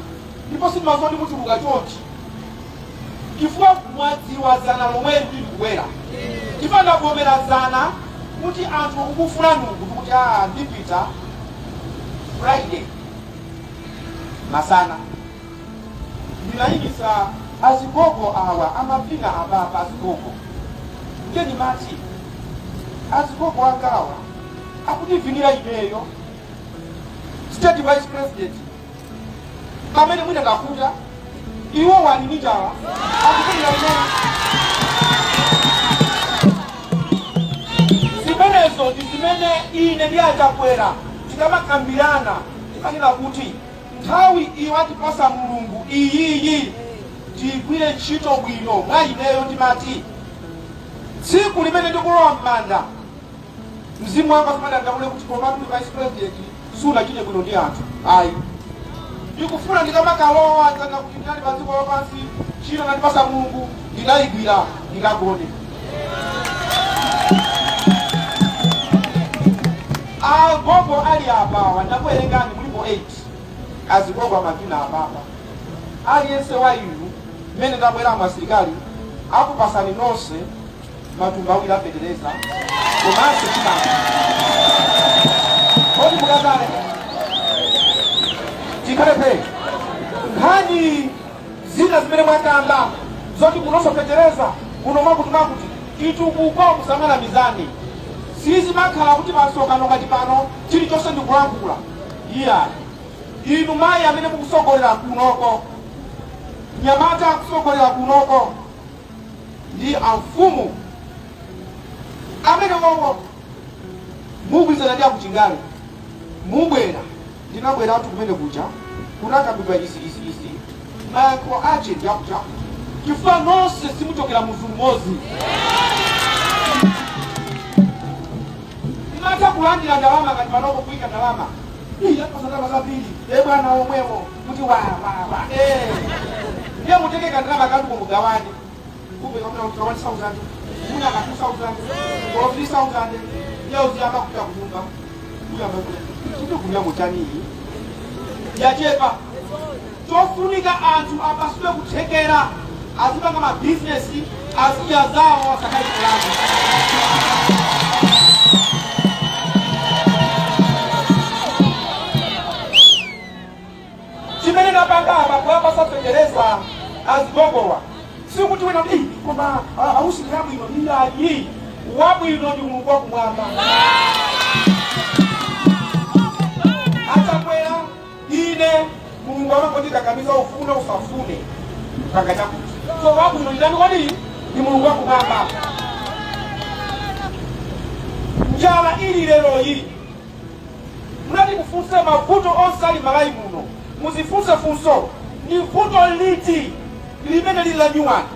ndipo sindimazoti muchuluka chonchi, chifukwa mwadziwa zana lomweli kuti ndikubwera, chifukwa ndavomera zana kuti anthu akukufuna nuku, kuti a ndipita Friday masana. Ndinayimisa azigogo awa amavina apapa. Azigogo, ndiye ndimati azigogo angawa akutivinira ineyo state vice president, pamene mwina ndakuta, iwo wali ndi njala, akuvinira ineyo. Zimenezo ndi zimene ine ndi aChakwera tikamakambirana timanena kuti nthawi iyi watipasa Mulungu iyiyi tiyigwire ntchito bwino. Mwa ineyo ndimati tsiku limene ndikulowa m'manda, mzimu wanga usadandaule kuti komatu ndi vice president sunachite bwino ndi anthu ayi. Ndikufuna ndikamakalowa nzanga kuti ndinali pa dziko lapansi, ntchito nandipasa Mulungu ndinayigwira, ndikagone. Agogo ali apawa, ndakuwerengani mulipo 8 azigogo amavina apapa. Aliyense wa inu mmene ndabweramo, asilikali akupasani nonse matumba 2 afetereza komanso chimanga kodi mukazale. Tikhale phe. Nkhani zina zimene mwakamba zoti kunonso fetereza kuno mwakuti mwakuti chitukuko, musamala mizani, sizimakhala kuti pasokano ngati pano chilichonse ndikulankhula iya. Inu mayi amene mukusogolera kunoko, nyamata akusogolera kunoko ndi amfumu amene wowo mugwirizana ndi akuchingale, mubwera. Ndinabweratu kumene kuja kunakambidwa izi, izi, izi, mayankho ache ndi akuti akuti, chifukwa nonse simuchokera muzu mmodzi. Mmatha kulandira ndalama ngati panoko kuyika ndalama iyi yapasa ndalama zambiri, e bwana omwewo kuti wa wa wa, eh ndiye mutenge kandalama kanu kumugawane kumbe kamuna kuti ka 1000, muna ka 2000 or 3000, ndiye uziyamba kupita kunyumba kuyamba kuti chikukulya muchani, iyi yachepa. Chofunika anthu apasidwe kuthekera. Azipanga mabizinesi, azidya zawo, asakhale kulanda. Chimene napanga apa kuwapasa fetereza azigogowa, sikuti wina kuti, "Koma ausi ndi abwino." Iyayi, wabwino ndi Mulungu wakumwamba. Achakwera, ine Mulungu amangotikakamiza, ufune usafune, panga chakuti. So wabwino ndi ndani kodi? Ndi Mulungu wakumwamba. Njala ili leroyi, munati mufunse mavuto onse ali Malawi muno, muzifunse funso: ndi vuto liti limene lili la nyuwani?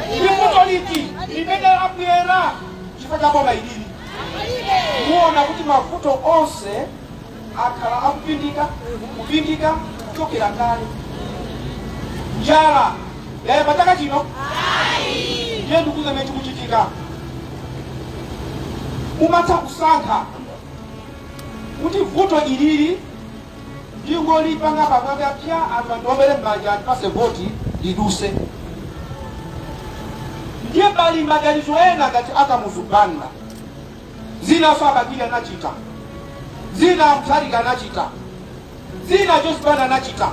Ndi vuto liti limene labwera chifukwa cha boma ilili? Muona kuti mavuto onse akhala akupindika kupindika kuchokera kale. Njala yayamba chaka chino? Ndiye ndikuuze chimene chikuchitika. Umatha kusankha kuti vuto ilili ndingolipanga pamwamba pya, anthu andiombere m'manja, andipase voti, liduse. Ndiye pali maganizo ena ngati a Kamuzu Banda, zinanso a Bakili anachita, zina Mutharika anachita, zina Joyce Banda anachita.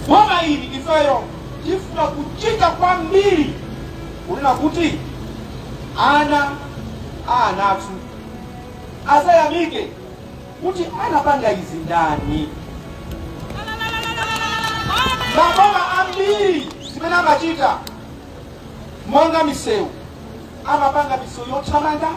Boma ili ifeyo tifuna kuchita kwambiri kunena kuti ana a anathu azayamike kuti anapanga izi ndani. Maboma ambiri zimene amachita, monga misewu, amapanga misewu yothamanga,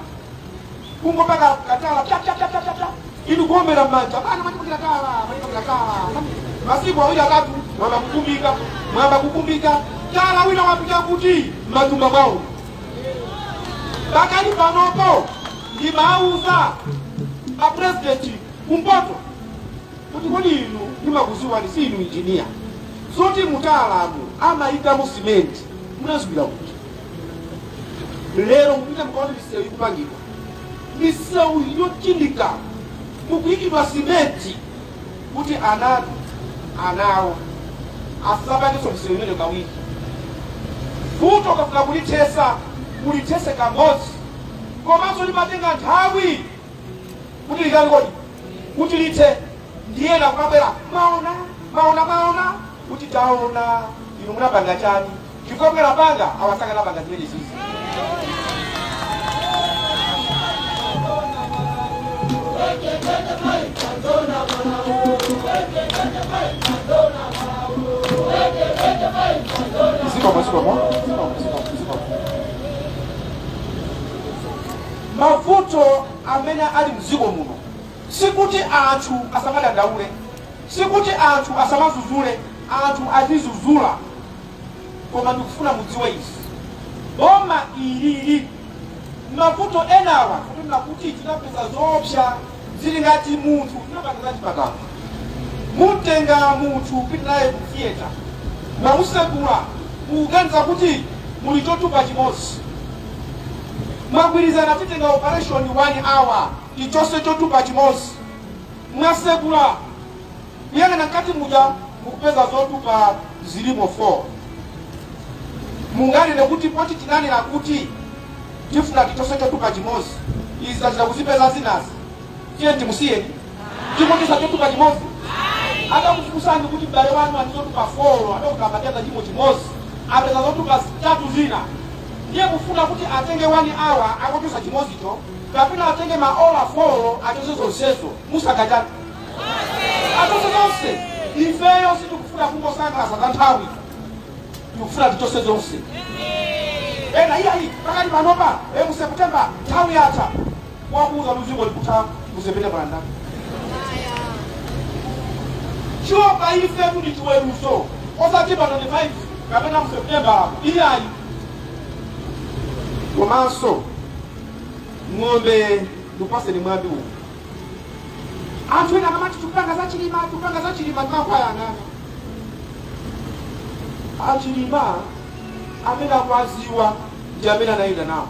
kungopaka katala pya pya pya pya pya, inu kuombera m'manja, "Bana, mwatipakira tala, mwatipakira tala." Masiku 2 3, mwamba kukumbika, mwamba kukumbika tala, wina wapita kuti m'matumba mwawo. Pakali panopo ndimauza a president kumpoto kuti, kodi inu ndimakuziwani, si inu injiniya? Zoti mutaalamu amayikamo simenti munaziwira kuti? Lero mupite mukaone misewu ikupangidwa, misewu yochindika, mukuyikidwa simenti kuti anatu anawo asapangenso misewu imene kawiri. Vuto ukafuna kulithesa, ulithese kamodzi, komanso limatenga nthawi kuti likali kodi kuti lithe. Ndiyena kumabwera, "Maona, maona, maona," kuti taona. Inu munapanga chani? Chifukwa mukanapanga, awasakanapanga zimene zizi. Zikomo, zikomo, zikomo, zikomo, zikomo. Mavuto amene ali mdziko muno, sikuti anthu asamadandaule, sikuti anthu asamazuzule. Anthu azizuzula, koma ndikufuna mudziwe izi: boma ilili, mavuto enawa kunena kuti tinapeza zoopsa, zili ngati munthu tinapanga za chipatala. Mutenga munthu kupita naye ku theatre, mwamusekula, mukuganiza kuti muli chotupa chimodzi. Mwagwirizana, titenga operation 1 hour, tichose chotupa chimodzi. Mwasekula, kuyang'ana mkati muja, mukupeza zotupa zilimo 4. Munganene kuti poti tinanena kuti tifuna tichose chotupa chimodzi, izi tachita kuzipeza zinazi, tiye timusiyeni tikuchisa chotupa chimodzi? Atakufunsani kuti m'bale wanu ali zotupa 4, adokota amatenda chimo chimodzi, apeza zotupa zitatu zina, ndiye kufuna kuti atenge 1 hour akuchosa chimodzicho, kapena atenge maola 4 achose zonsezo, musakachani? Achose zonse. Ifeyo sitikufuna kungosangalasa za nthawi, tikufuna tichose zonse. Ena, "Iyayi, pakati panopa mu September nthawi yatha." Wakuuza luziko likutha mu September ndani? Chiopa ife kuti chiweruzo osati pa 25 kapena mu September, iyayi. Komanso ng'ombe, ndikupaseni mwambi uwu. Anthu ena akamati tikupanga za Chilima, tikupanga za Chilima, timakwayang'ana achilima. Amene akuwaziwa ndi amene anayenda nawo.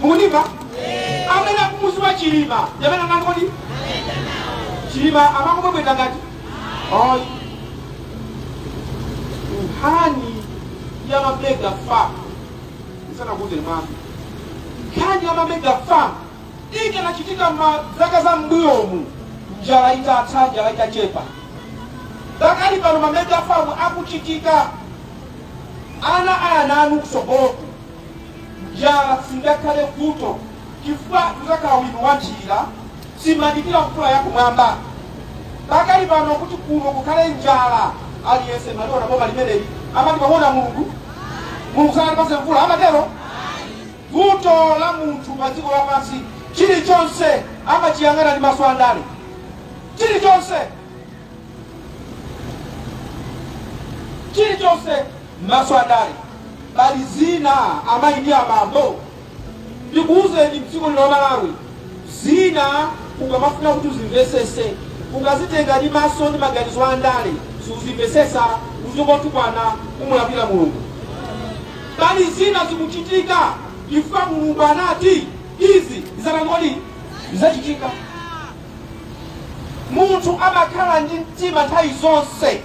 Mukundimva? Amene akumuziwa Chilima ndi amene anani kodi Chilima amakubwebweta ngati ayi. Nkhani ya ma mega farm, ndisanakuuzeni mwambi, nkhani ya ma mega farm ikanachitika ma zaka za m'mbuyomu, njala itatha, njala itachepa. Pakali pano ma mega farm akuchitika, ana ana anu kusogoloku njala singakhale vuto, chifukwa tuzakhala ulimi wa nthirira, simadikira mvula yakumwamba. Pakali pano kuti kuno kukhale njala, aliyense maliona boma limeneli amati pamona Mulungu, Mulungu sanatipase mvula, amatero. Vuto la munthu pa dziko lapansi, chilichonse amachiyang'ana ndi maso andale, chilichonse, chilichonse maso andale. Pali zina, amayi ndi abambo, ndikuwuzeni, mdziko lino la Malawi, zina ukamafuna kuti uzimvesese, ukazitenga ndi maso ndi maganizo andale, suzimvesesa, uzingotukwana, umulakwira Mulungu. Pali zina zikuchitika chifukwa Mulungu anati izi zizatani kodi? Zizachitika. Munthu amakhala ndi mtima nthawi zonse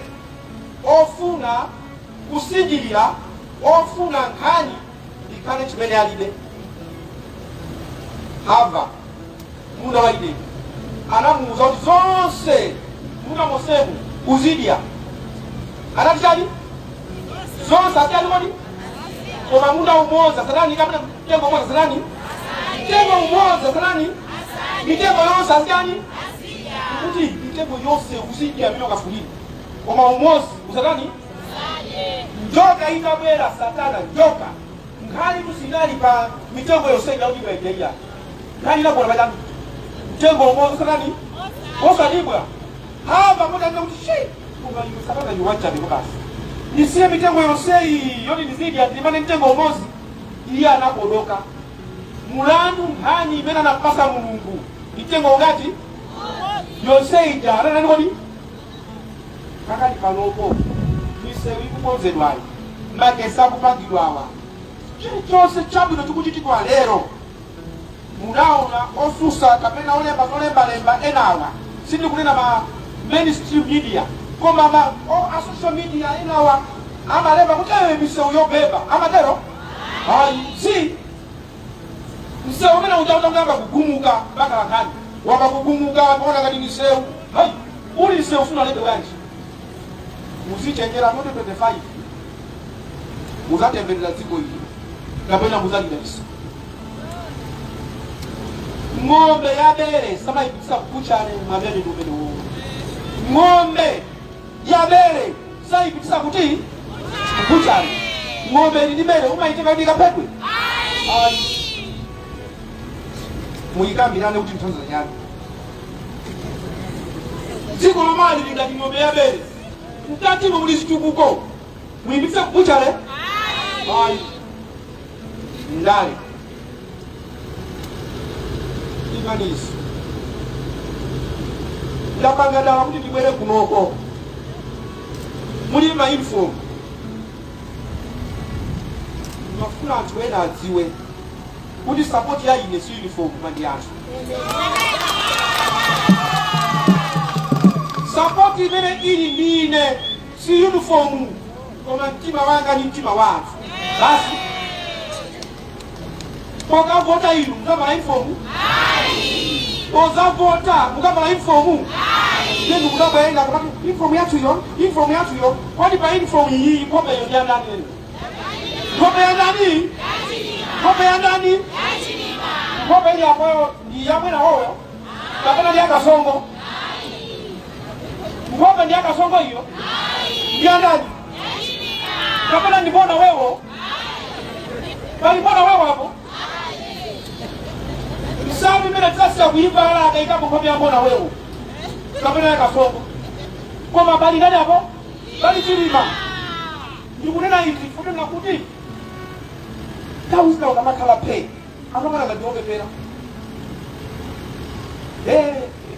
ofuna kusinjirira, ofuna nkhani ikhale chimene alibe. Hava munda wa Edeni anamuwuza kuti zonse munda monsemu uzidya. Anati chani? Zonse azidya kodi? Koma munda umodzi asatani? Kapena mtengo umodzi asatani? Mtengo umodzi asatani? Mitengo yonse azidyani? Kuti mitengo yonse uzidya mmene ukafunire, koma umodzi usatani? Njoka itabwera, Satana, njoka, nkhani tusinali pa mitengo yonse ija kuti ikaidya. Nkhani inagona pachani? Mtengo umodzi usatani? Osadibwa. Hava motanena kuti shi, koma iwe Satana iwe wachabe basi, ndisiye mitengo yonseyi yoti ndizidya, ndimane mtengo umodzi? Iye anakodoka mulandu. Nkhani imene anapasa Mulungu, mitengo ungati? Yonse ija ananani kodi? Pakali panopo misewu ikukonzedwayi, magesi akupangidwawa, chilichonse chabwino chikuchitikwa lero, munaona osusa kapena olemba zolembalemba enawa, sindikunena ma mainstream media, koma ma a social media enawa amalemba kuti misewu yobeba. Amatero? Ayi, si msewu umene uja utangamba kugumuka mpaka nkhani wamba kugumuka, paona ngati misewu. Hayi, uli msewu sunalebe bwanji? Muzichenjera. 2025 muzatemberera dziko ili kapena muzalidalisa. Ng'ombe ya bere samayipitisa kuchane mwamene ndi umene wowo. Ng'ombe ya bere sayipitisa kuti kuchane. Ng'ombe ili ndi bere, umayitenga kuti ikaphedwe? Ayi. Muyikambirane kuti nthanzo nyani. Dziko lomali lingati ng'ombe ya bere, mkatimo muli zitukuko, muyipitise kuchale? Ayi. Ndale imanizi ndapanga dala kuti ndibwere kunoko muli ma uniform. Mafuna anthu ena adziwe kuti support ya ine si uniform, koma ndi anthu. Support imene ili ndi ine si uniform, koma mtima wanga ni mtima wa anthu basi. Pokavota inu mukavala uniform? Pozavota mukavala uniform? Nenu mukabwaenda kumati uniform yathuyo, uniform yathuyo. Kodi pa uniform iyi nkhopeyo ndi yandani? Ene nkhope ya ndani? Nkhope ya ndani? Nkhope ili apoyo ndi yamwena woyo kapena ndi yakasongo? Nkhope ndi yakasongo iyo? Ndi yandani? Kapena ndibona wewo? Pali mbona wewo apo? Nsalu imene tisasiya kuyivala akayikapo nkhope ya mbona wewo kapena yakasongo, koma pali ndani apo? Pali Chilima. Ndikunena izi kufunira kuti nthawi zina ukamakhala phe akamana ngati wopepera.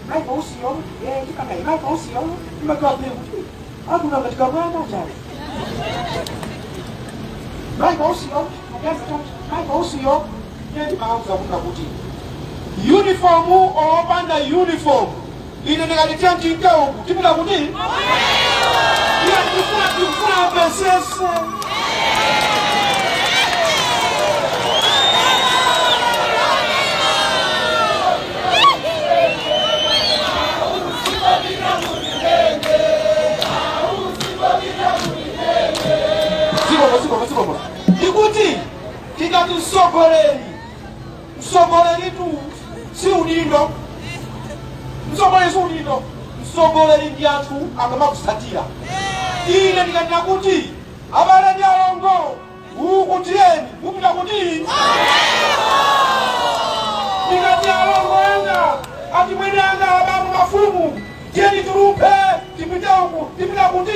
Michael Usiyo, tikanga Michael Usiyo imakhala phe kuti akuna ngati kamwana chale. Michael Usiyo, Michael Usiyo. Iye ndimauza kuna kuti uniform opanda uniform, ine ndikati tiyanjinke uku, tipita kuti Iya, ndikufuna amvesese. Zikomo, zikomo, zikomo. Ndikuti tikati mtsogoleri, mtsogoleritu si udindo. Mtsogoleri si udindo, mtsogoleri ndi anthu akamakusatira. Ine ndikanena kuti abale ndi alongo, uku tiyeni, mupita kuti? Ndikati alongo anga, achimwene anga, abambo, mafumu, tiyeni tilumphe tipite uku, tipita kuti?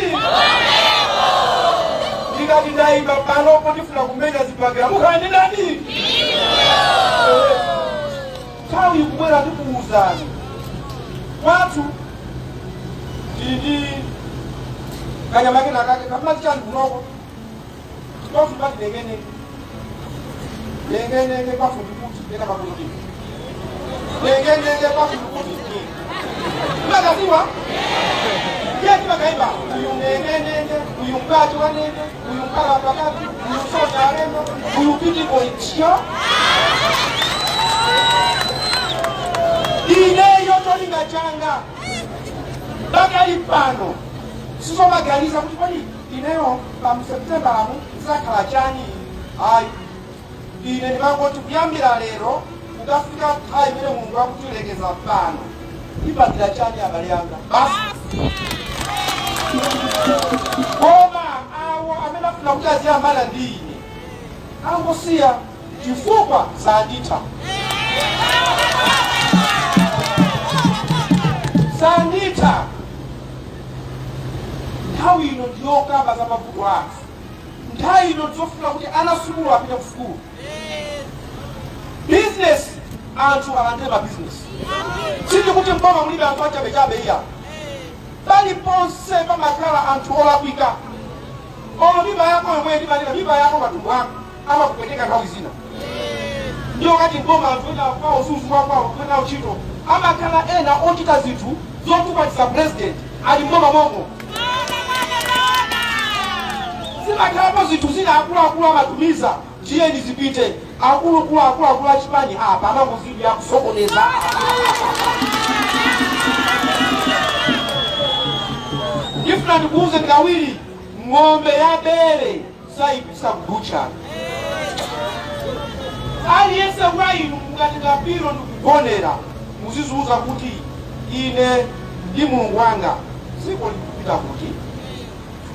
Ndikati ndayima panopo, ndifuna kumenya zibakera, mukhala ndi ndani? Nthawi ikubwera, ndikuwuzani. Kwathu tili ndi kanyama kena kake kamati chani kunoko? Kwathu pati nengenenge, nengenenge. Kwathu ndikuti neka makuti nengenenge. Kwathu ndikuti makaziwa iye timakaimba uyu nengenenge, uyu mkati wa nenge, uyu mkala pakati, uyu soja alendo, uyu pitiko ityo. Ineyo cholinga changa pakali pano sizomaganiza kuti kodi ineyo pa September lamu zizakhala chani. Ayi, ine ndimangoti kuyambira lero kukafika nthawi imene Mulungu akutilekeza pano, ipangira chani abale anga, basi. Koma awo amene afuna kuti aziyambana ndi ine angosiya, chifukwa sanditha, sanditha. Nthawi ino ndiyokamba za mavuto athu. Nthawi ino ndizofuna kuti ana sukulu apite ku sukulu, bizinesi, anthu alandire mabizinesi. Sindikuti mboma mulibe anthu achabechabe, iya. Paliponse pamakhala anthu olakwika. Olo mimba yako yomwe, ndimanena mimba yako, matumbo ako amakupweteka nthawi zina. Ndiyo kati mboma anthu ena kwawo suzuwa kwawo kunawo ntchito, amakhala ena ochita zinthu zotukwanitsa president ali mboma momwe. Zimakhalapo zinthu zina akuluakulu amatumiza, tiyeni zipite. Akuluakulu, akuluakulu achipani apa amangozidya kusokoneza. Ndifuna ndikuuze kawiri, ng'ombe ya bere sayipisa kubucha. Aliyense wa inu mukatenga pilo ndikugonera, muziziuza kuti ine ndi Mulungu wanga, dziko likupita kuti?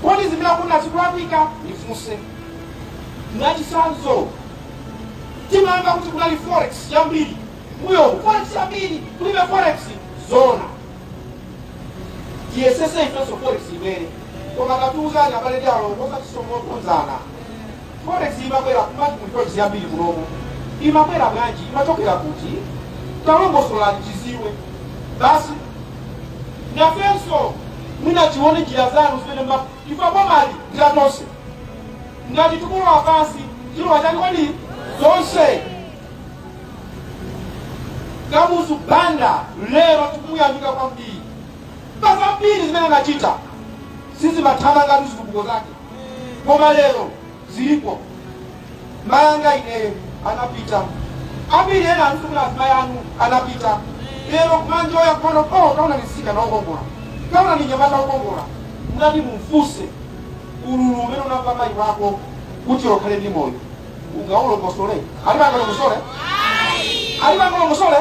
Kodi zimene akuna zikulakwika? Ndifunse. Mwachitsanzo, timamva kuti kunali forex yambiri muyo, forex yambiri, kulibe forex. Zona tiyesese ifenso forex ibwere, koma katiuzani abale ndi alongo, osatisomokonzana. Forex imabwera kumati muli forex yambiri kunomo, imabwera bwanji? Imachokera kuti? Talongosolani tiziwe basi. Nafenso mwina tione njira zanu zimene chifukwa bomali njira tonse ngati tikulowa pansi, tilowa chani kodi zonse? Kamuzu Banda lero tikumuyamika kwambiri pa zambiri zimene anachita. Sizimathana ngati zitukuko zake, koma lero zilipo. Mayanga ineyo anapita, ambiri ena anutumira azimayi anu anapita. Lero kumanjoya kuona, oh, kaona ni mtsikana wokongola, kaona ni nyamata wokongola. Mungati mumfunse ululu umene unamva mayi wako kuti ukhale ndi moyo, ungaulongosole? Alipangalongosole? Alipangalongosole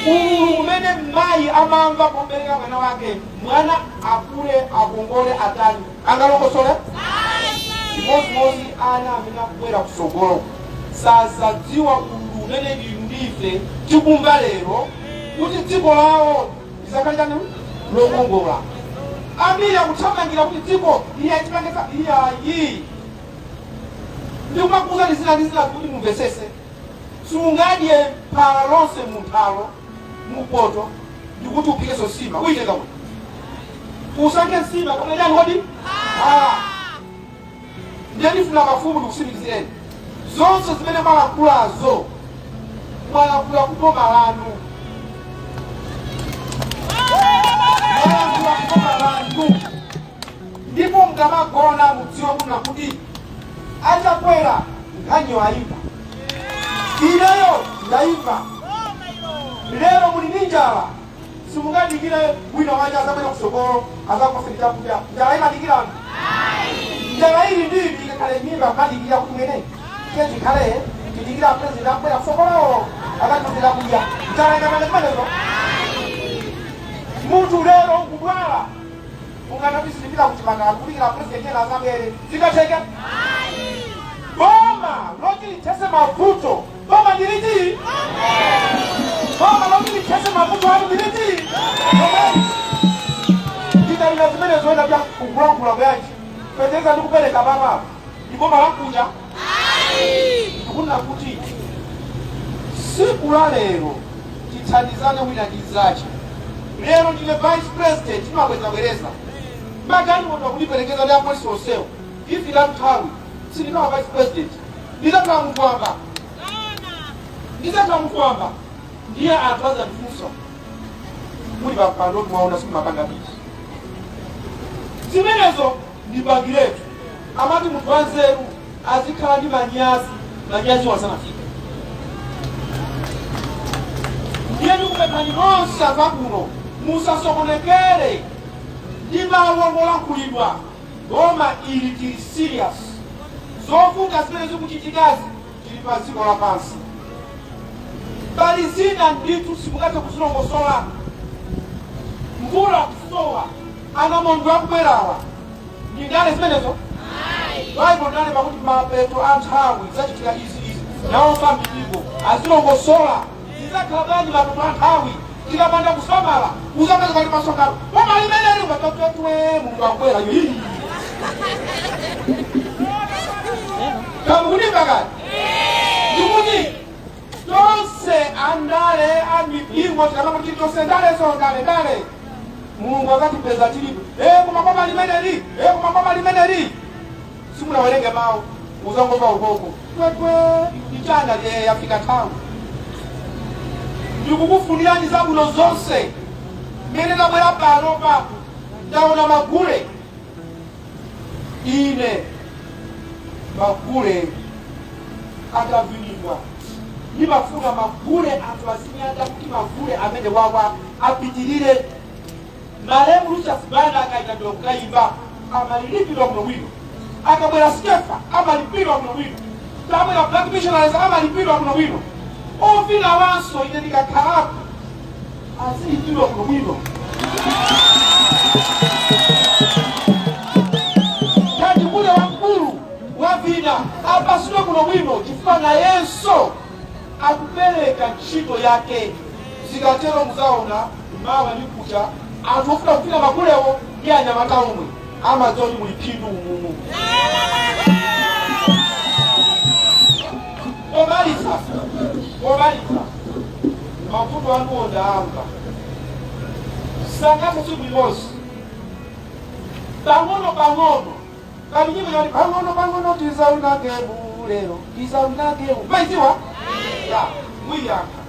ululu umene mayi amamva pobereka mwana wake, mwana akule, akongole, atani? Angalongosole? Chimodzimodzi ana amene akubwera kusogolo sazadziwa ululu umene inu ndife tikumva lero kuti dziko lawo lizakhale chani, lokongola. Ambiri akuthamangira kuti dziko iye chipangisa iyayi. Ndikumakuuzani zina ndi zina kuti mumvesese. Sungadye phala lonse munthalo mupoto ndikuti upikeso nsima. Uyitenga kuti usankhe nsima kapena chani kodi? Phala. Ndiye ndifuna mafumu ndikusimikizireni, zonse zimene mwalankhulazo, mwalankhula kuboma lanu, mwalankhula kuboma lanu, ndipo Mukamagona mudziwe kuna kuti achakwera nkhaniyo ayimva, ineyo ndayimva. Lero muli ndi njala, simungadikire wina waja azabwera kusokolo azakupaseni chakudya. Njala imadikirana? Njala ili ndili ikakhale mimba kumadikira kuti mwene tiye tikhale tidikira president abwera kusokolo akatipase chakudya. Njala ingamane zimenezo? Munthu lero ukudwala, unganati silipita kuchipatala kudikira president ena azabwere? Zikatheka? Boma loti lithese mavuto, boma ndiliti? Boma loti lithese mavuto anu ndiliti? Lomweni. Titalina zimene zoenda pya kukulankhula bwanji peteza ndi kupereka papa ndi boma lakuja. Tikunena kuti siku la lero tithandizane wina ndi mnzache. Lero ndine vice president, timabwezabwereza magalimoto kundiperekeza ndi apolisi onsewo. Ifika nthawi sindikhala vice president, ndizakhala munthu wamba, ndizakhala munthu wamba. Ndiye anthu azandifunsa, muli pampando mwaona simumapanga bizi zimenezo. Ndipangiretu amati munthu wanzeru azikhala ndi manyazi, manyazi wasanafika. Ndiye ndikupemphani nonse anthu akuno, musasokonekere ndi mawu ongolankhulidwa. Boma ili tili serious. Zovuta zimene zikuchitikazi, tili pa dziko lapansi, pali zina ndithu simungathe kuzilongosola. Mvula kusowa, anamondwe akubwerawa, ndi ndale zimenezo? Baibulo ndale pakuti mapeto a nthawi zachitika izi izi, naomba mipingo azilongosola zidzakhala bwanji mapeto a nthawi. Tikapanda kusamala, uzapeza pali masonkhano, boma limeneli ukatwetwe, Mulungu akubwera yo. Kamukundimva kati ndikuti tonse andale a mipingo tikamati tonse ndalezo, ndale ndale, Mulungu akatipeza tilipo koma boma limeneli, koma boma limeneli, simunawerenge mawu, uzangomva ukoko twetwe ichana yafika nthawi. Ndikukufunirani zabwino zonse. Mmene tabwera pano pa ndaona magule. Ine magule atavinidwa, ndimafuna magule anthu azinyada kuti magule amene wawa apitirire. Malemu Lucius Banda akayitanidwa kukayimba amalipidwa bwinobwino, akabwera Skefa amalipidwa bwinobwino, tabwera Black Missionaries amalipidwa bwinobwino, ovina wanso ine ndikakhalapo azilipidwa bwinobwino. Ngati kule wamkulu wavina apasidwe bwinobwino, chifukwa nayenso akupereka ntchito yake. Zikatero muzaona mawa ndi kucha anthu ofuna kuvina magulewo ndi anyamata omwe amadziwa kuti muli phindu umumu. Pomaliza, pomaliza, mavuto anuwo ndamva, sangathe tsiku limodzi, pang'ono pang'ono. Pali nyimbo yati pang'ono pang'ono tizawina game lero, tizawina game. Maiziwa ya muyankha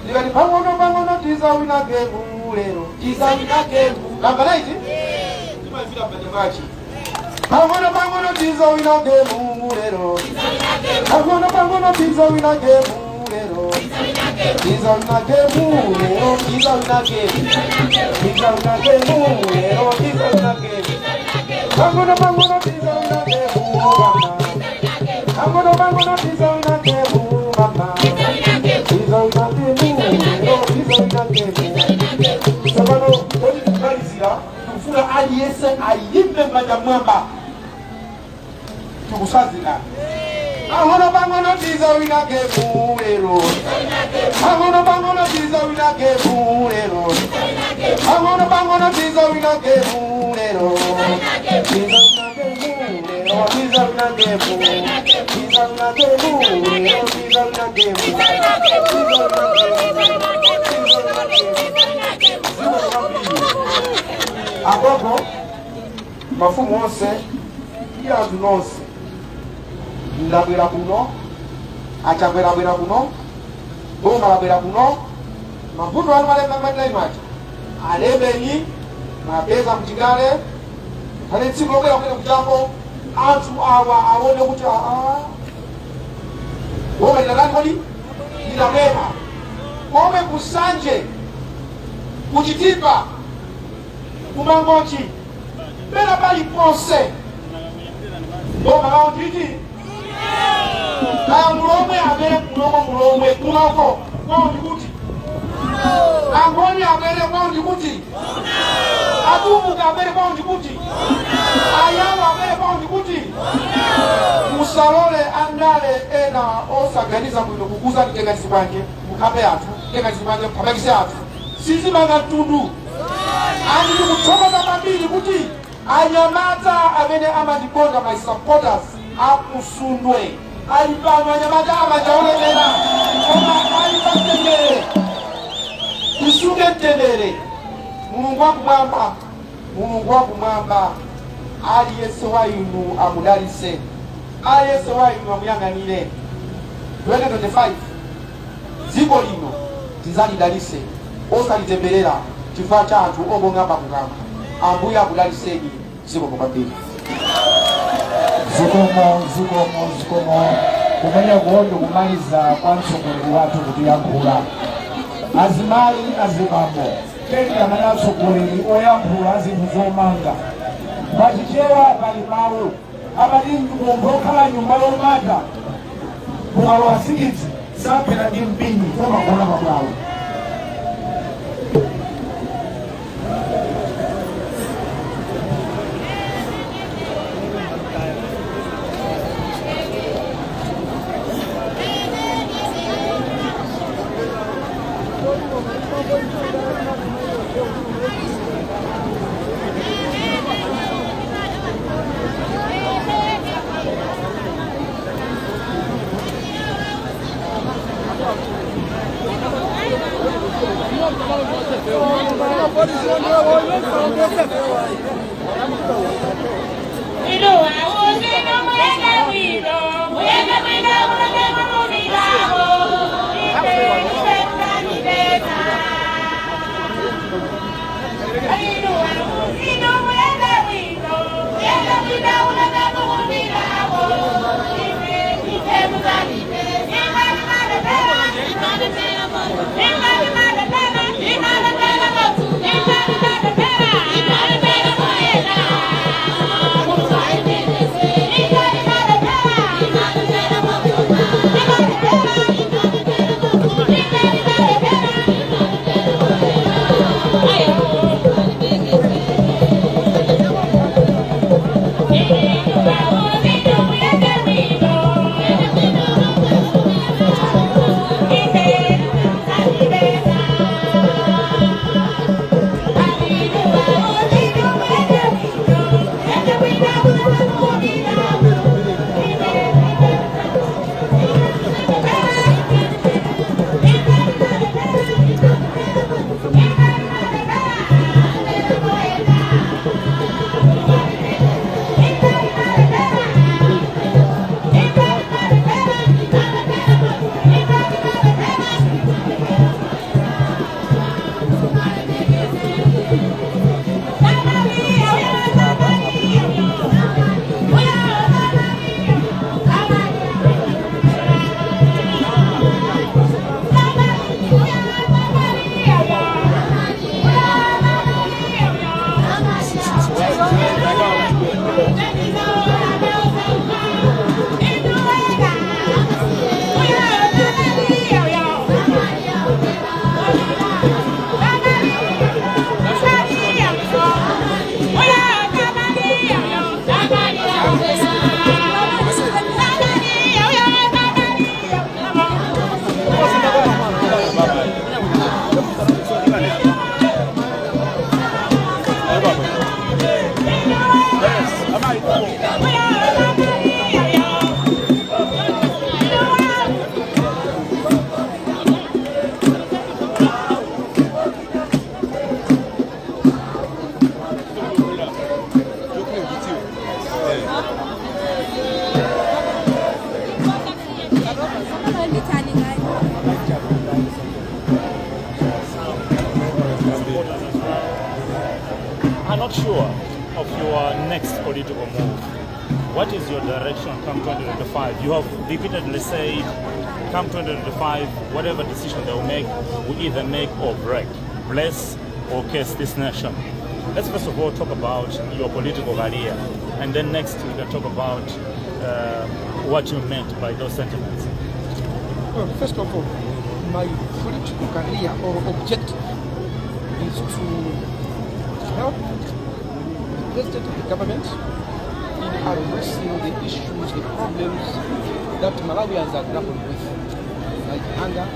ndikati pang'ono pang'ono tizawina game lero, tizawina game. Namba naiti timavira m'manja mwachi. Pang'ono pang'ono tizawina game lero, pang'ono pang'ono tizawina game lero, tizawina game lero, tizawina game, tizawina game lero, tizawina game. Pang'ono pang'ono tizawina game mama, pang'ono pang'ono tizawina game mama, tizawina game lero, tizawina game. Tsopano kodi tikumalizira, tikufuna aliyense ayimbe m'manja mwamba, tikusazika. Pang'ono pang'ono tizawina game lero, pang'ono pang'ono tizawina game lero, pang'ono pang'ono tizawina game lero, tizawina game lero, tizawina game, tizawina game lero, tizawina game, tizawina game. Agogo, mafumu onse ndi anthu nonse, ndabwera kuno, achabwerabwera kuno, boma labwera kuno. Mavuto anu malemba madai macha alembeni, mwapeza kuchikale. Kale tsiku lobwera kumene kuchako anthu awa aone kuti aa, boma linatani kodi? Linabwera komwe kusanje, kuchitipa, kumangochi, pena paliponse boma lawo nditi kaya mulomwe abwere kulomwe, mulomwe kunoko kwawo ndikuti, angoni abwere kwawo ndikuti, atumbuka abwere kwawo ndikuti, ayawo abwere kwawo ndikuti. Musalole andale ena osaganiza bwino kukuza titenganizi kwanje mukhape anthu, titenganizi kwanje mukhamangise anthu, sizimanga mtundu. Andi ndikuthokoza kwambiri kuti anyamata amene amandikonda, my supporters akusundwe ali pano, anyamata amanjaolemera koma ali pamtendere. Tisunge mtendere. Mulungu wakumwamba, Mulungu wakumwamba aliyense wa inu amudalise, aliyense wa inu amuyang'anire. 2025 dziko lino tizalidalise, osalitemberera chifukwa cha anthu ong'amba kukamwa. Ambuye akudaliseni. Zikomo kwambiri. Zikomo, zikomo, zikomo. Kumeneko ndikumaliza kwa mtsogoleri wathu kutiyankhula. Azimayi, azibambo, tendamana atsogoleri oyankhula zinthu zomanga. Pachichewa pali mawu amati munthu okhala nyumba yomata mukalowa sikidzi saphera ndi mpini, komagona pabwalo. I'm not sure. Of your next political move. What is your direction come 2025? You have repeatedly said, come 2025, whatever decision they will make will either make or break, bless or curse this nation. Let's first of all talk about your political career, and then next we can talk about what you meant by those sentiments. Well, first of all, my political career or objective is to help the president of the government in addressing the issues, the problems that Malawians are grappling with, like hunger,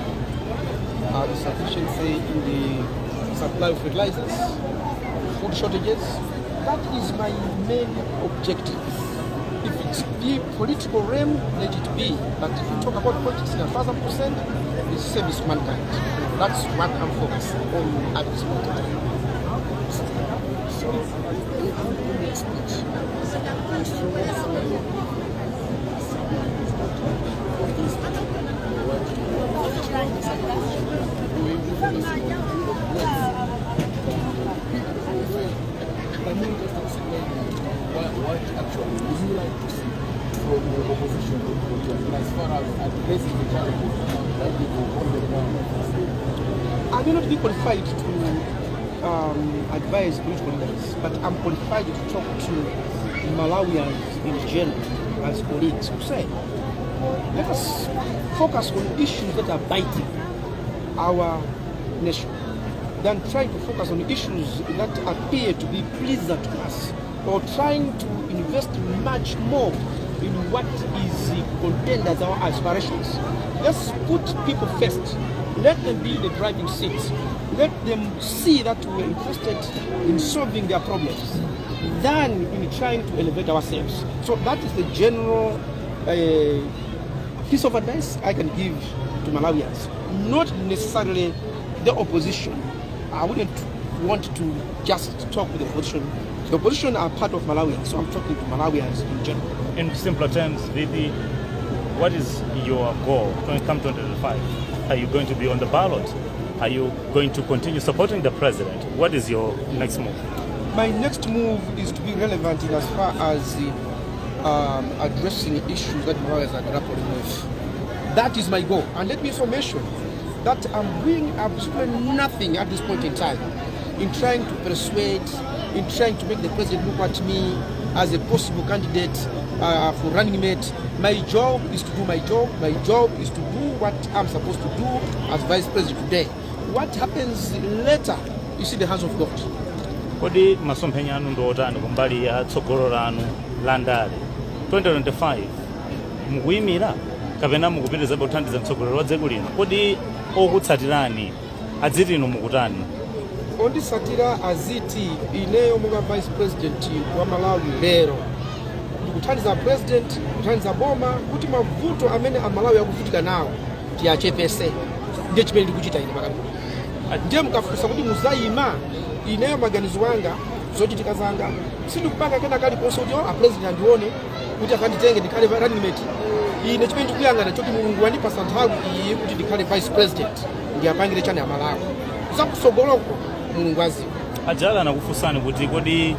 insufficiency in the supply of fertilizers, food shortages. That is my main objective. If it's the political realm, let it be. But if you talk about politics in 1,000%, it's service to mankind. That's what I'm focused on at this point in time. So, in your speech, you saw someone who's not convinced what you were focusing on wealth than people. Can you just explain what actually would you like to see from the opposition as far as addressing the challenges that people on the ground are facing? I may not be qualified to advise political leaders, but I'm qualified to talk to Malawians in general as colleagues who say, let us focus on issues that are biting our nation than trying to focus on issues that appear to be pleasant to us or trying to invest much more in what is contained as our aspirations. Let's put people first. Let them be in the driving seat. Let them see that we're interested in solving their problems than in trying to elevate ourselves. So that is the general piece of advice I can give to Malawians. Not necessarily the opposition. I wouldn't want to just talk with the opposition. The opposition are part of Malawians, so I'm talking to Malawians in general. In simpler terms, VP, what is your goal when it comes to 2025? Are you going to be on the ballot? Are you going to continue supporting the president? What is your next move? My next move is to be relevant in as far as addressing issues that Malawians are grappling with. That is my goal. And let me also mention that I'm doing absolutely nothing at this point in time in trying to persuade, in trying to make the president look at me as a possible candidate for running mate. My job is to do my job. My job is to do what I'm supposed to do as vice president today. What happens later is in the hands of God. Kodi masomphenya anu ndi otani kumbali ya tsogolo lanu la ndale 2025? Mukuyimira kapena mukupitirizabe kuthandiza mtsogoleri wa dziko lino? Kodi okutsatirani adziti inu mukutani? Ondisatira aziti ineyo monga vice president wa Malawi lero ndikuthandiza president, kuthandiza boma kuti mavuto amene Amalawi akuvutika nawo tiyachepese. Ndiye chimene ndikuchita ine pakati. Ndiye mukafunsa kuti muzayima, ineyo maganizo anga, zochitika zanga, sindikupanga kena kaliponse kuti, oh, a president andione kuti akanditenge ndikhale running mate. Ine chimene ndikuyang'ana choti Mulungu wandipasa nthawi iyi kuti ndikhale vice president, ndiyapangire chani Amalawi. Zakusogoloko Mulungu aziwa. Ajala anakufunsani kuti kodi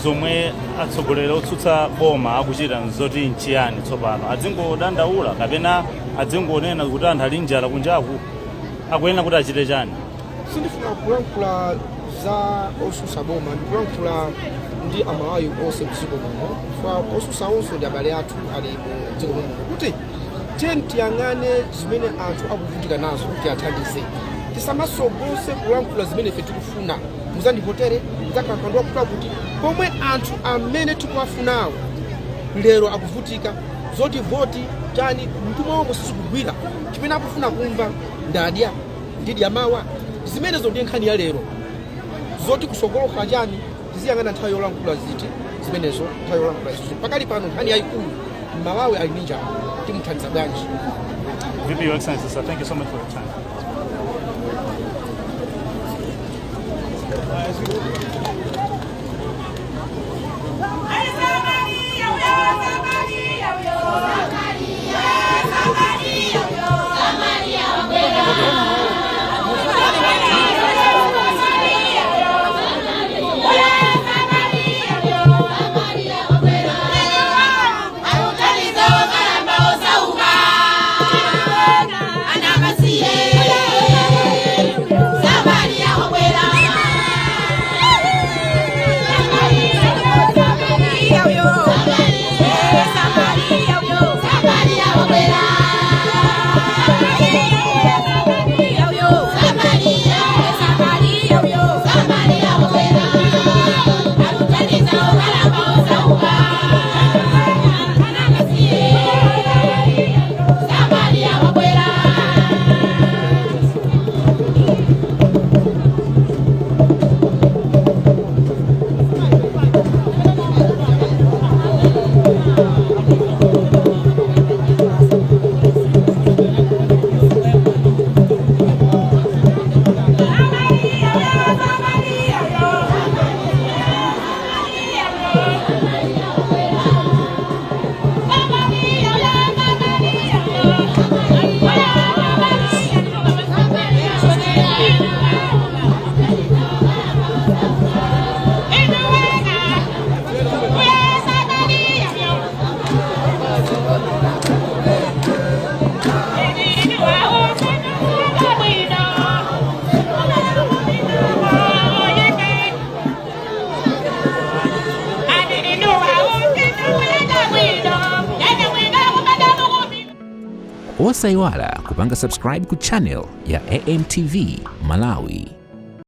zomwe atsogoleri otsutsa boma akuchita nzoti nchiyani tsopano? Adzingodandaula kapena adzingonena kuti anthu ali njala kunjaku? Akuyenera kuti achite chani? Sindifuna kulankhula za osusa boma, ndikulankhula ndi Amalawi onse mdziko muno, fa osusa onse ndi abale athu ali mu dziko muno, kuti tiyeni tiyang'ane zimene anthu akuvutika nazo, tiyathandize. Tisamasogose kulankhula zimene ife tikufuna, muzandivotere, mudzakhala wakula, kuti pomwe anthu amene tikuwafunawo lero akuvutika. Zoti voti chani mtumwa womwe sizikugwira. Chimene akufuna kumva, ndadya, ndidya mawa, zimenezo ndiye nkhani ya lero. Zoti kusogoloka chani, tiziyang'ana nthawi yolankhula ziti zimenezo, nthawi yolankhula izo. Pakali pano nkhani yayikulu, Malawi ali ndi njala, timuthandiza bwanji? VP, Your Excellency, sir, thank you so much for your time. Osayiwala kupanga subscribe ku channel ya AMTV Malawi.